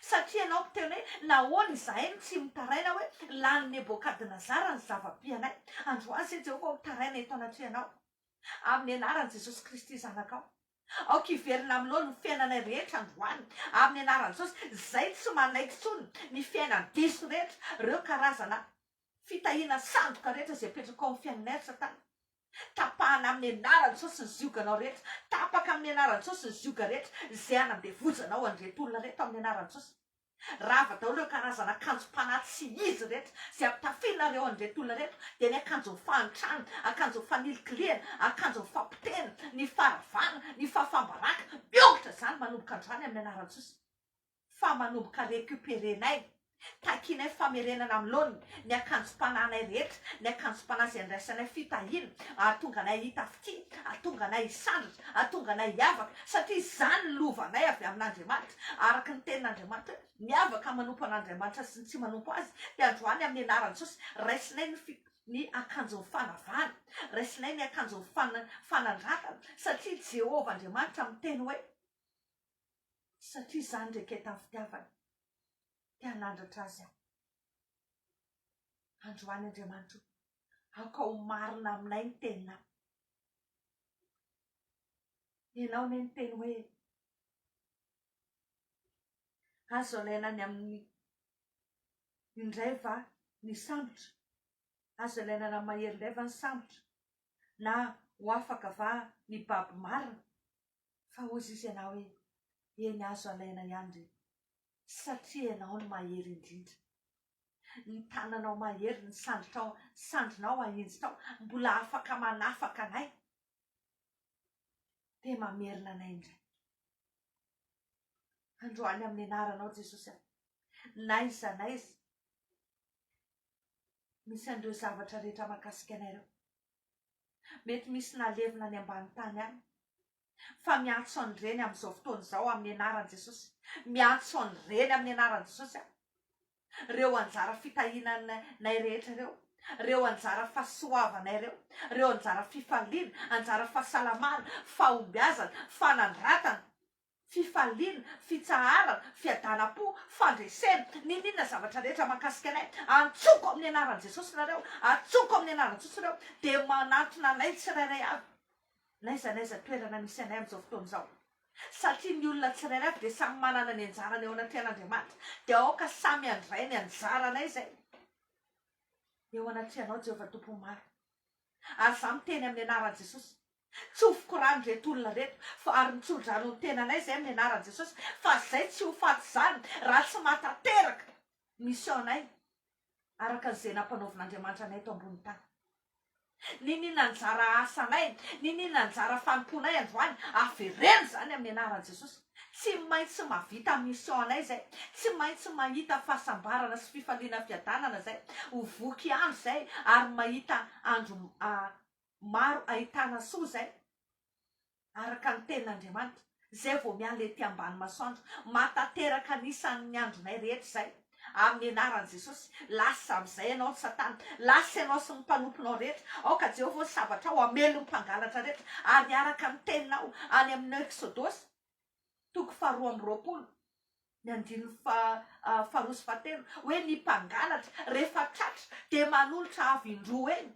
Satria ianao miteny hoe, Nahoana izahay no tsy mitaraina hoe, 'Lanin'i Nebokadnazara ny zava-pianay'? Androany izay Jehovah ô, mitaraina eto anatrehanao, amin'ny anaran'i Jesosy Kristy Zanakao. Aoka hiverina amin'ny laoniny ny fiainanay rehetra androany, amin'ny anaran'i Jesosy, izay tsy manaiky intsony ny fiainan-diso rehetra, ireo karazana fitahiana sandoka rehetra izay apetraka ao amin'ny fiainanay, ry Satana. Tapahana amin'ny anaran'i Jesosy ny zioganao rehetra. Tapaka amin'ny anaran'i Jesosy ny zioga rehetra izay hanandevozanao an'ireto olona ireto amin'ny anaran'i Jesosy. Rava daholo ireo karazana akanjom-panahy tsy izy rehetra izay ampitafianareo an'ireto olona ireto dia ny akanjon'ny fahantrana, akanjon'ny fanilikilihana, akanjon'ny fampotehana, ny faharavana, ny fahafaham-baraka. Miongotra izany manomboka androany amin'ny anaran'i Jesosy. Fa manomboka recuperer-nay, takianay famerenana amin'ny laoniny ny akanjom-panahinay rehetra, ny akanjom-panahy izay andraisanay fitahiana, hahatonga anay hahita fitia, hahatonga anay hisandratra, hahatonga anay hiavaka, satria izany ny lovanay avy amin'Andriamanitra, araka ny tenin'Andriamanitra hoe, miavaka manompo an'Andriamanitra sy ny tsy manompo Azy, dia androany amin'ny anaran'i Jesosy, raisinay ny fi, ny akanjon'ny fanavahana, raisinay ny akanjon'ny fan, fanandratana, satria Jehovah Andriamanitra miteny hoe, Satria izany reketan'ny fitiavana, te hanandratra azy aho. Androany Andriamanitra o, aoka ho marina aminay ny teninao. Ianao anie niteny hoe, azo alaina any amin'ny indray va ny sambotra? Azo alaina any amin'ny mahery indray va ny sambotra? Na ho afaka va ny babo marina? Fa hozy izy ianao hoe, Eny azo alaina ihany re, satria ianao no mahery indrindra. Ny tananao mahery, ny sandritrao, sandrinao ahinjitrao, mbola afaka manafaka anay. Dia mamerina anay indray. Androany amin'ny anaranao Jesosy aho. N'aiza n'aiza misy an'ireo zavatra rehetra mahakasika anay ireo. Mety misy nalevina any ambany tany any. Fa miantso an'ireny amin'izao fotoana izao amin'ny anaran'i Jesosy. Miantso an'ireny amin'ny anaran'i Jesosy aho. Ireo anjara fitahiananay rehetra ireo, ireo anjara fahasoavanay ireo, ireo anjara fifaliana, anjara fahasalamana, fahombiazana, fanandratana, fifaliana, fitsaharana, fiadanam-po, fandresena, n'inon'inona zavatra rehetra mahakasika anay, antsoko amin'ny anaran'i Jesosy nareo, antsoko amin'ny anaran'i Jesosy ireo, dia manantona anay tsirairay avy, n'aiza n'aiza toerana misy anay amin'izao fotoana izao. Satria ny olona tsirairay avy dia samy manana ny anjarany eo anatrehan'Andriamanitra, dia aoka samy handray ny anjaranay izay eo anatrehanao Jehovah Tompon'ny maro. Ary izaho miteny amin'ny anaran'i Jesosy, Tsofiko rano ireto olona ireto fa ary mitsodrano ny tenanay izay amin'ny anaran'i Jesosy fa izay tsy ho faty izany raha tsy mahatanteraka mission nay araka an'izay nampanaovin'Andriamanitra anay eto ambony tany. Niniana anjara asanay, niniana anjara fanompoanay androany, avereno izany amin'ny anaran'i Jesosy. Tsy maintsy mahavita mission anay izay, tsy maintsy mahita fahasambarana sy fifaliana fiadanana izay, ho voky andro izay ary mahita andro maro ahitana soa izay araka ny tenin'Andriamanitra, izay vao miala ety ambany masoandro, mahatanteraka ny isan'ny andronay rehetra izay, amin'ny anaran'i Jesosy, lasa amin'izay ianao ry satana, lasa ianao sy ny mpanomponao rehetra, aoka Jehovah ho sabatrao hamely ny mpangalatra rehetra, ary araka ny teninao any amin'ny Eksodosy toko faharoa amby 20, ny andininy faharoa sy fahatelo, hoe ny mpangalatra rehefa tratra dia manolotra avo indroa eny,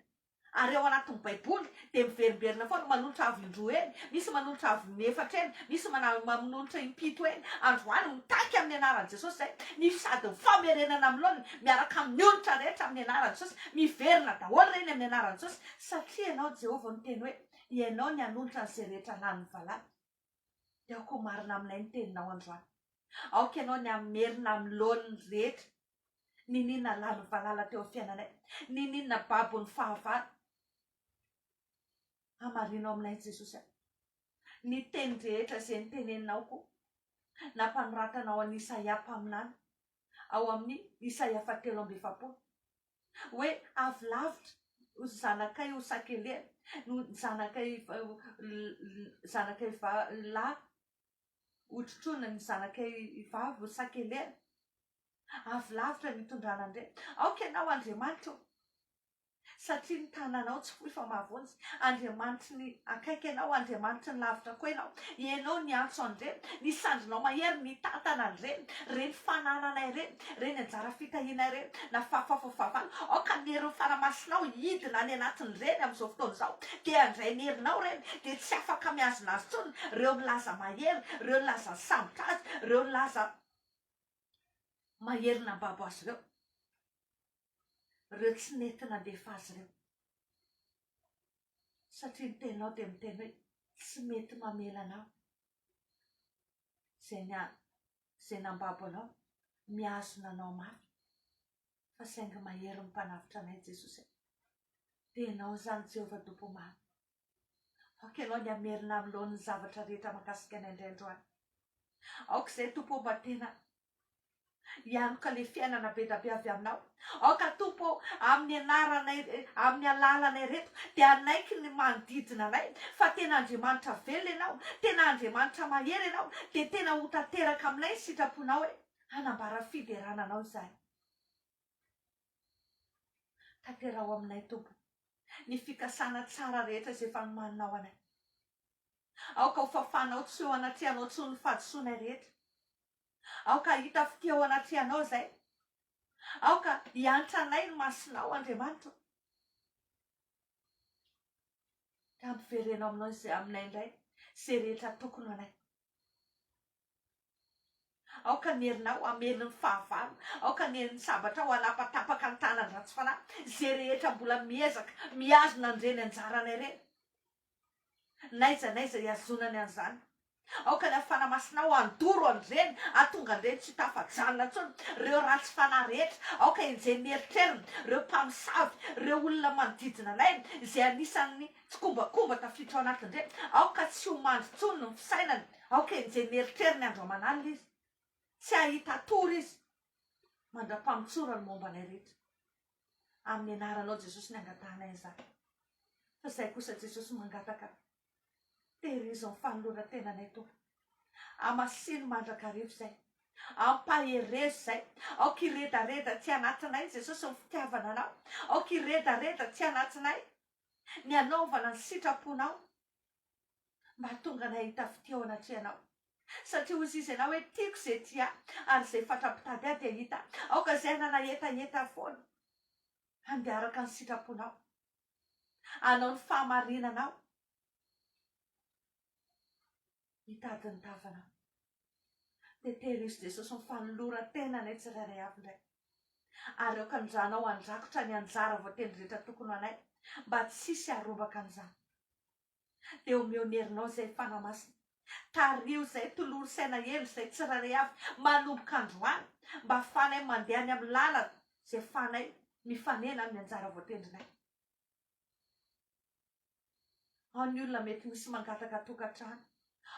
Ary ao anatin'ny baiboly dia miverimberina foana, manolotra avo indroa eny, misy manolotra avo inefatra eny, misy manolotra impito eny, androany mitaky amin'ny anaran'i Jesosy izay, ny sady ny famerenana amin'ny laoniny miaraka amin'ny onitra rehetra amin'ny anaran'i Jesosy, miverina daholo ireny amin'ny anaran'i Jesosy, satria ianao Jehovah niteny hoe ianao ny hanolotra an'izay rehetra lanin'ny valala. Dia aoka ho marina aminay ny teninao androany. Aoka ianao ny hamerina amin'ny laoniny rehetra Niniana lany valala teo amin'ny fiainanay. Niniana babo ny fahavalo. Hamarino aminay Jesosy a. Ny teny rehetra izay niteneninao koa, nampanoratanao an'i Isaia mpaminany, ao amin'ny Isaia fahatelo amby 40, hoe avy lavitra ho zanakay ho sakelena, no zanakay zanakay lahy hotrotroina, ny zanakay vavy ho sakelena. Avy lavitra ny hitondrana an'ireny. Aoka ianao Andriamanitra ô! Satria ny tananao tsy fohy fa mahavonjy. Andriamanitry ny akaiky ianao, Andriamanitry ny lavitra koa ianao. Ianao niantso an'ireny, ny sandrinao mahery nitantana an'ireny, ireny fanananay ireny, ireny anjara fitahianay ireny, na fahafahafahavalo. Aoka ny herin'ny Fanahy Masinao hidina any anatin'ireny amin'izao fotoana izao. Dia handray ny herinao ireny, dia tsy afaka mihazona azy intsony ireo milaza mahery, ireo nilaza nisambotra azy, ireo nilaza mahery nambabo azy ireo, ireo tsy nety nandefa azy ireo. Satria ny teninao dia miteny hoe tsy mety mamela anao izay ny izay nambabo anao, mihazona anao mafy, fa saingy mahery ny mpanavotra anay Jesosy. Dia ianao izany Jehovah Tompo maro. Aoka ianao ny hamerina amin'ny laoniny ny zavatra rehetra mahakasika anay indray androany. Aoka izay Tompo mba tena. Hianoka le fiainana be da be avy aminao. Aoka Tompo ô, amin'ny anaranay, amin'ny alalanay reto, dia hanaiky ny manodidina anay fa tena Andriamanitra velona Ianao, tena Andriamanitra mahery Ianao, dia tena ho tanteraka aminay ny sitraponao e. Hanambara fiderana Anao izahay. Tanteraho aminay Tompo ny fikasana tsara rehetra izay efa nomaninao anay. Aoka ho fafanao tsy eo anatrehanao intsony ny fahadisoanay rehetra. Aoka hahita fitia eo anatrehanao izay. Aoka hiantra anay ny masonao, Andriamanitra ô. Dia ampivereno aminao izay aminay indray izay rehetra tokony ho anay. Aoka ny herinao hamely ny fahavalo. Aoka ny herin'ny sabatrao hanapatapaka ny tanan'ny ratsy fanahy. Izay rehetra mbola miezaka mihazona an'ireny anjaranay ireny. N'aiza n'aiza ihazonany an'izany. Aoka ny Fanahy Masinao handoro an'ireny, hahatonga an'ireny tsy ho tafajanona intsony, ireo ratsy fanahy rehetra. Aoka henjehin'ny eritreriny, ireo mpamosavy, ireo olona manodidina anay, izay anisan'ny tsikombakomba tafiditra ao anatin'ireny. Aoka tsy ho mandry intsony ny fisainany. Aoka henjehin'ny eritreriny andro aman'alina izy. Tsy hahita tory izy, mandra-pamotsorany momba anay rehetra. Amin'ny anaranao Jesosy ny angatahanay an'izany. Fa izay kosa Jesosy mangataka tehirizo ny fanoloran-tenanay Tompo. Hamasino mandrakariva izay. Ampaherezo izay. Aoka hiredareda aty anatinay Jesosy ny fitiavana Anao. Aoka hiredareda aty anatinay ny hanaovana ny sitraponao. Mba hahatonga anay hahita fitia eo anatrehanao. Satria hoy izy ianao hoe tiako izay tia ahy ary izay fatra-pitady ahy dia hita. Aoka izay hanana hetaheta foana handeha araka ny sitraponao. Hanao ny fahamarinanao. Hitady ny tavanao. Dia tehirizo Jesosy ny fanoloran-tenanay tsirairay avy indray. Ary aoka ny ranao handrakotra ny anjara voatendry rehetra tokony ho anay mba tsy hisy harombaka an'izany. Dia omeo ny herinao izay Fanahy Masina. Tariho izay, tolory saina helo izay tsirairay avy manomboka androany mba ahafahanay mandeha any amin'ny lalana izay ahafahanay mifanena amin'ny anjara voatendrinay. Ao ny olona mety misy mangataka tokantrano,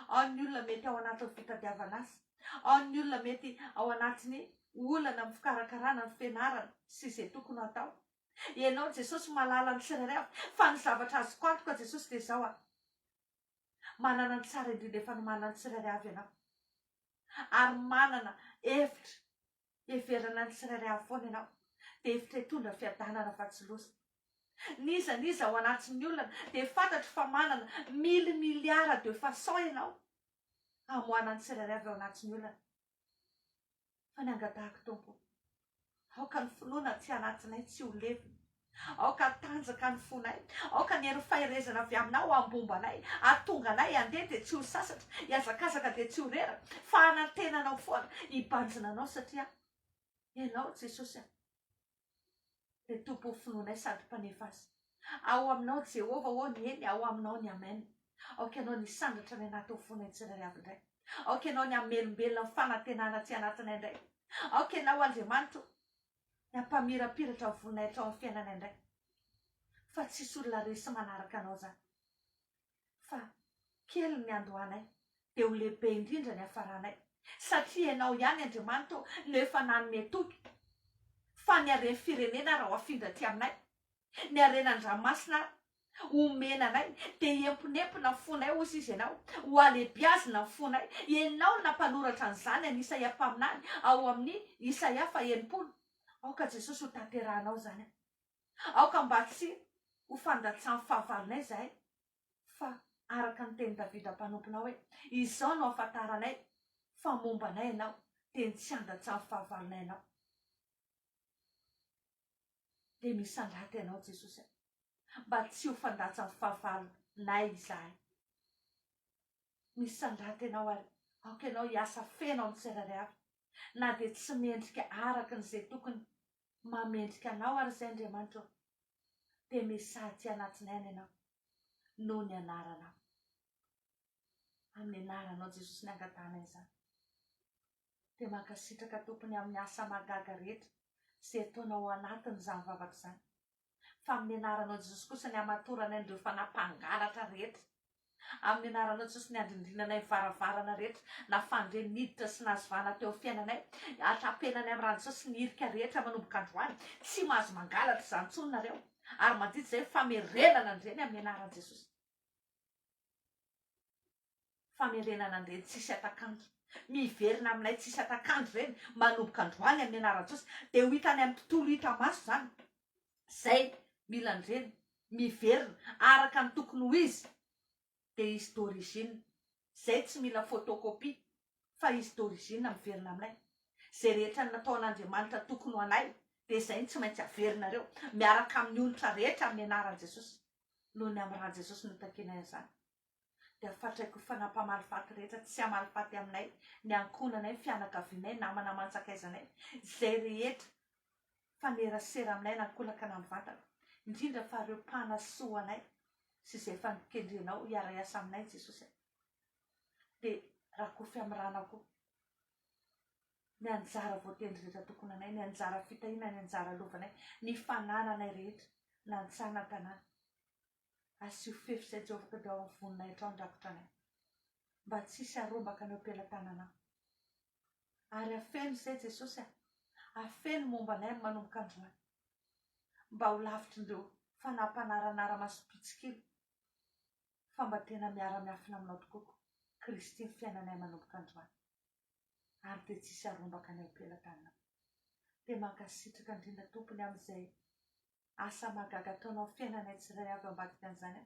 ao ny olona mety ao anatin'ny fitadiavana asa, ao ny olona mety ao anatin'ny olana amin'ny fikarakarana ny fianarana sy izay tokony hatao. Ianao Jesosy mahalala ny tsirairay avy, fa ny zavatra azoko antoka Jesosy dia izao a, manana ny tsara indrindra efa nomanina ny tsirairay avy Ianao, ary manana hevitra heverana ny tsirairay avy foana Ianao, dia hevitra hitondra fiadanana fa tsy loza. N'iza n'iza ao anatin'ny olana dia fantatro fa manana mille milliards de façons Ianao hamoahana ny tsirairay avy ao anatin'ny olana. Fa ny angatahako Tompo, aoka ny finoana aty anatinay tsy ho levona. Aoka hatanjaka ny fonay. Aoka ny herin'ny faherezana avy Aminao hambomba anay, hahatonga anay handeha dia tsy ho sasatra, hihazakazaka dia tsy ho reraka, fa hanantena Anao foana, hibanjina Anao satria Ianao Jesosy a, dia Tompon'ny finoanay sady Mpanefa azy. Ao Aminao Jehovah ô ny eny, ao Aminao ny Amen. Aoka Ianao ny hisandratra any anatin'ny fonay tsirairay avy indray. Aoka Ianao ny hamelombelona ny fanantenana aty anatinay indray. Aoka Ianao Andriamanitra o, ny hampamirapiratra ny voninahitrao amin'ny fiainanay indray. Fa tsisy olona resy manaraka Anao izany. Fa kely ny niandohanay, dia ho lehibe indrindra ny hafaranay. Satria Ianao ihany Andriamanitra o, no efa nanome toky fa ny haren'ny firenena ary ho afindra aty aminay. Ny harena an-dranomasina ary omena anay, dia hiemponempona ny fonay, hozy izy ianao, ho halebiazina ny fonay. Ianao no nampanoratra an'izany an'i Isaia mpaminany ao amin'ny Isaia faha-60. Aoka Jesosy ho tanterahanao izany. Aoka mba tsy ho fandatsan'ny fahavalonay izahay, fa araka ny tenin'i Davida mpanomponao hoe, Izao no ahafantaranay fa momba anay ianao, dia ny tsy handatsan'ny fahavalonay anao. Dia misandrata ianao Jesosy a, mba tsy ho fandatsan'ny fahavalonay izahay. Misandrata ianao ary aoka ianao hiasa feno amin'ny tsirairay avy, na dia tsy mendrika araka ny izay tokony mahamendrika anao ary izay Andriamanitra ô, dia misaha aty anatinay any ianao noho ny anaranao. Amin'ny anaranao Jesosy ny angatahana izany. Dia mankasitraka Tompony amin'ny asa mahagaga rehetra izay ataonao ao anatin'izany vavaka izany. Fa amin'ny anaranao Jesosy kosa ny hamatoranay an'ireo fanahy mpangalatra rehetra. Amin'ny anaranao Jesosy ny andrindrinanay varavarana rehetra na fandre niditra sy nazvana teo amin'ny fiainanay atrapenanay amin'ny ran'i Jesosy ny irika rehetra manomboka androany tsy mahazo mangalatra izany intsony nareo ary mandidy izay famerenana an'ireny amin'ny anaran'i Jesosy famerenana an'ireny tsisy atakandro miverina aminay tsisy atakandro ireny manomboka androany amin'ny anaran'i Jesosy dia ho hitany amin'ny tontolo hita maso izany izay mila an'ireny miverina araka ny tokony ho izy dia izy d'origine, zay tsy mila photocopie fa izy d'origine miverina aminay, zay rehetra nataon'Andriamanitra tokony ho anay dia zay no tsy maintsy averinareo miaraka amin'ny onitra rehetra amin'ny anaran'i Jesosy noho ny amin'ny ran'i Jesosy no takianay an'izany dia afatraiko ho fanampamaly faty rehetra tsy hamaly faty aminay ny ankohonanay ny fianakavianay namana aman-tsakaizanay zay rehetra mifanerasera aminay na ankolaka na mivantana, indrindra fa ireo mpanasoa anay sy izay efa nokendrenao hiara-hiasa aminay Jesosy a! Dia rakofy amin'ny ranao koa ny anjara voatendry rehetra tokony anay, ny anjara fitahiana, ny anjara lovanay, ny fanananay rehetra, na an-tsaha na an-tanàna. Asio fefy izay Jehovah ka dia ao amin'ny voninahitrao ny rakotra anay, mba tsy hisy harombaka ny eo am-pelatananao. Ary afeno izay Jesosy a! Afeno momba anay amin'ny manomboka androany. Mba ho lavitrin'ireo fanahy mpanaranara-masom-pitsikilo fa mba tena miara-miafina aminao tokoa koa Kristy ny fiainanay manomboka androany. Ary dia tsisy harombaka anay ho pelatananao. Dia mankasitraka indrindra Tompo ny amin'izay asa mahagaga ataonao amin'ny fiainanay tsirairay avy ao ambadika an'izany a!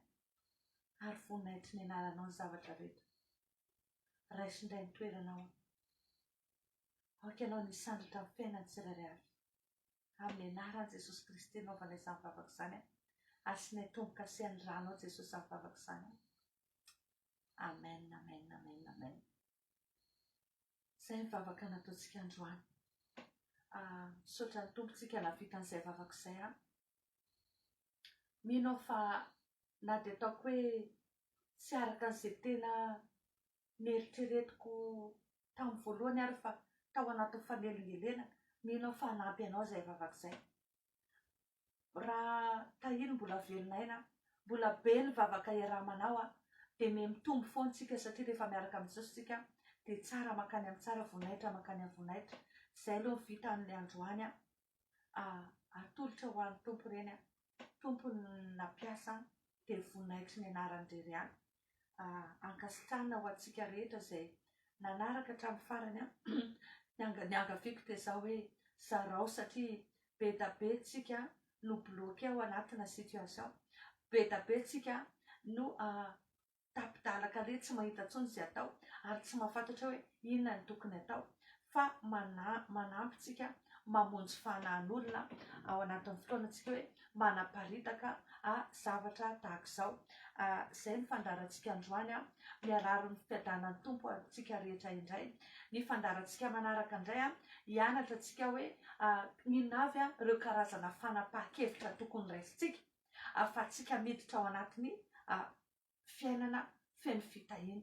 Ary voninahitry ny anaranao ny zavatra rehetra. Raiso indray ny toeranao aho. Aoka ianao ny hisandratra amin'ny fiainan'ny tsirairay avy. Amin'ny anaran'i Jesosy Kristy anaovana izany vavaka izany aho. Asinay tombo-kase ny ranao Jesosy izany vavaka izany aho. Amen, amen, amen, amen. Izay ny vavaka nataontsika androany. Ah, misaotra ny Tompo tsika nahavita an'izay vavaka izay aho. Mino aho fa na dia ataoko hoe tsy araka an'izay tena neritreretiko tamin'ny voalohany ary fa tao anatin'ny fanelingelenana, mino aho fa hanampy anao izay vavaka izay. Raha tahiry mbola velona aina, mbola be ny vavaka iaraha-manao dia miha mitombo foana isika satria rehefa miaraka amin'i Jesosy isika dia tsara mankany amin'ny tsara, voninahitra mankany amin'ny voninahitra. Izay aloha ny vita ny androany. Atolotra ho an'ny Tompo ireny. Tompo no nampiasa dia voninahitry ny anarany irery ihany. Ankasitrahana ho antsika rehetra izay nanaraka hatramin'ny farany. Ny angaviako dia izao hoe zarao satria be da be tsika no bloqué ao anatina situation, be da be tsika no tapi-dalaka aleha tsy mahita intsony izay atao ary tsy mahafantatra hoe inona no tokony atao fa manampy tsika mamonjy fanahin'olona ao anatin'ny fotoana tsika hoe manaparitaka zavatra tahaka izao. Izay ny fandaharantsika androany a, miarary ny fiadanan'ny Tompo antsika rehetra indray. Ny fandaharantsika manaraka indray a, hianatra antsika hoe inona avy ireo karazana fanapahan-kevitra tokony raisintsika ahafahantsika miditra ao anatin'ny fiainana feno fitahiana.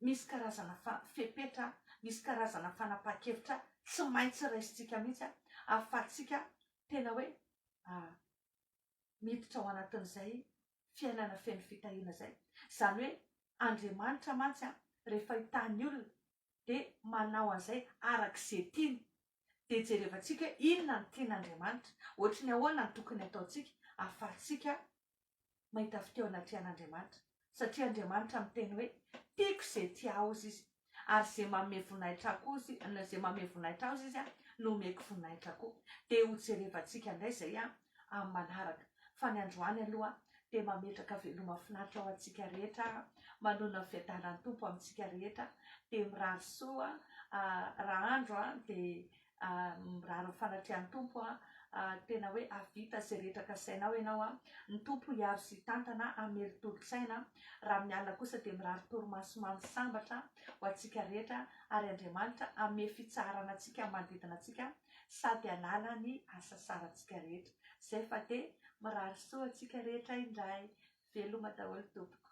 Misy karazana fepetra, misy karazana fanapahan-kevitra tsy maintsy raisintsika mihitsy ahafahantsika tena hoe miditra ao anatin'izay fiainana feno fitahiana izay. Izany hoe Andriamanitra mantsy rehefa hitahy ny olona dia manao an'izay araka izay tiany. Dia jerevantsika hoe inona no tian'Andriamanitra, ohatry ny ahoana no tokony hataontsika ahafahantsika mahita fitia eo anatrehan'Andriamanitra. Satria Andriamanitra miteny hoe tiako izay tia ahy hozy izy, ary izay manome voninahitra ahy koa hozy, izay manome voninahitra ahy hozy izy no omeko voninahitra koa. Dia ho jerevantsika indray izay amin'ny manaraka. Fa ny androany aloha dia mametraka veloma finaritra ho antsika rehetra aho, manonona ny fiadanan'ny Tompo amintsika rehetra, dia mirary soa rahandro dia mirary ny fanatrehan'ny Tompo tena hoe hahavita izay rehetra kasainao ianao, ny Tompo hiaro sy hitantana, hamely tolo-tsaina, raha amin'ny alina kosa dia mirary torimaso mamy sambatra ho antsika rehetra ary Andriamanitra hanome fitsaharana antsika manodidina antsika sady hanala ny hasasarantsika rehetra. Izay fa dia mirary soa antsika rehetra indray. Veloma daholo tompoko.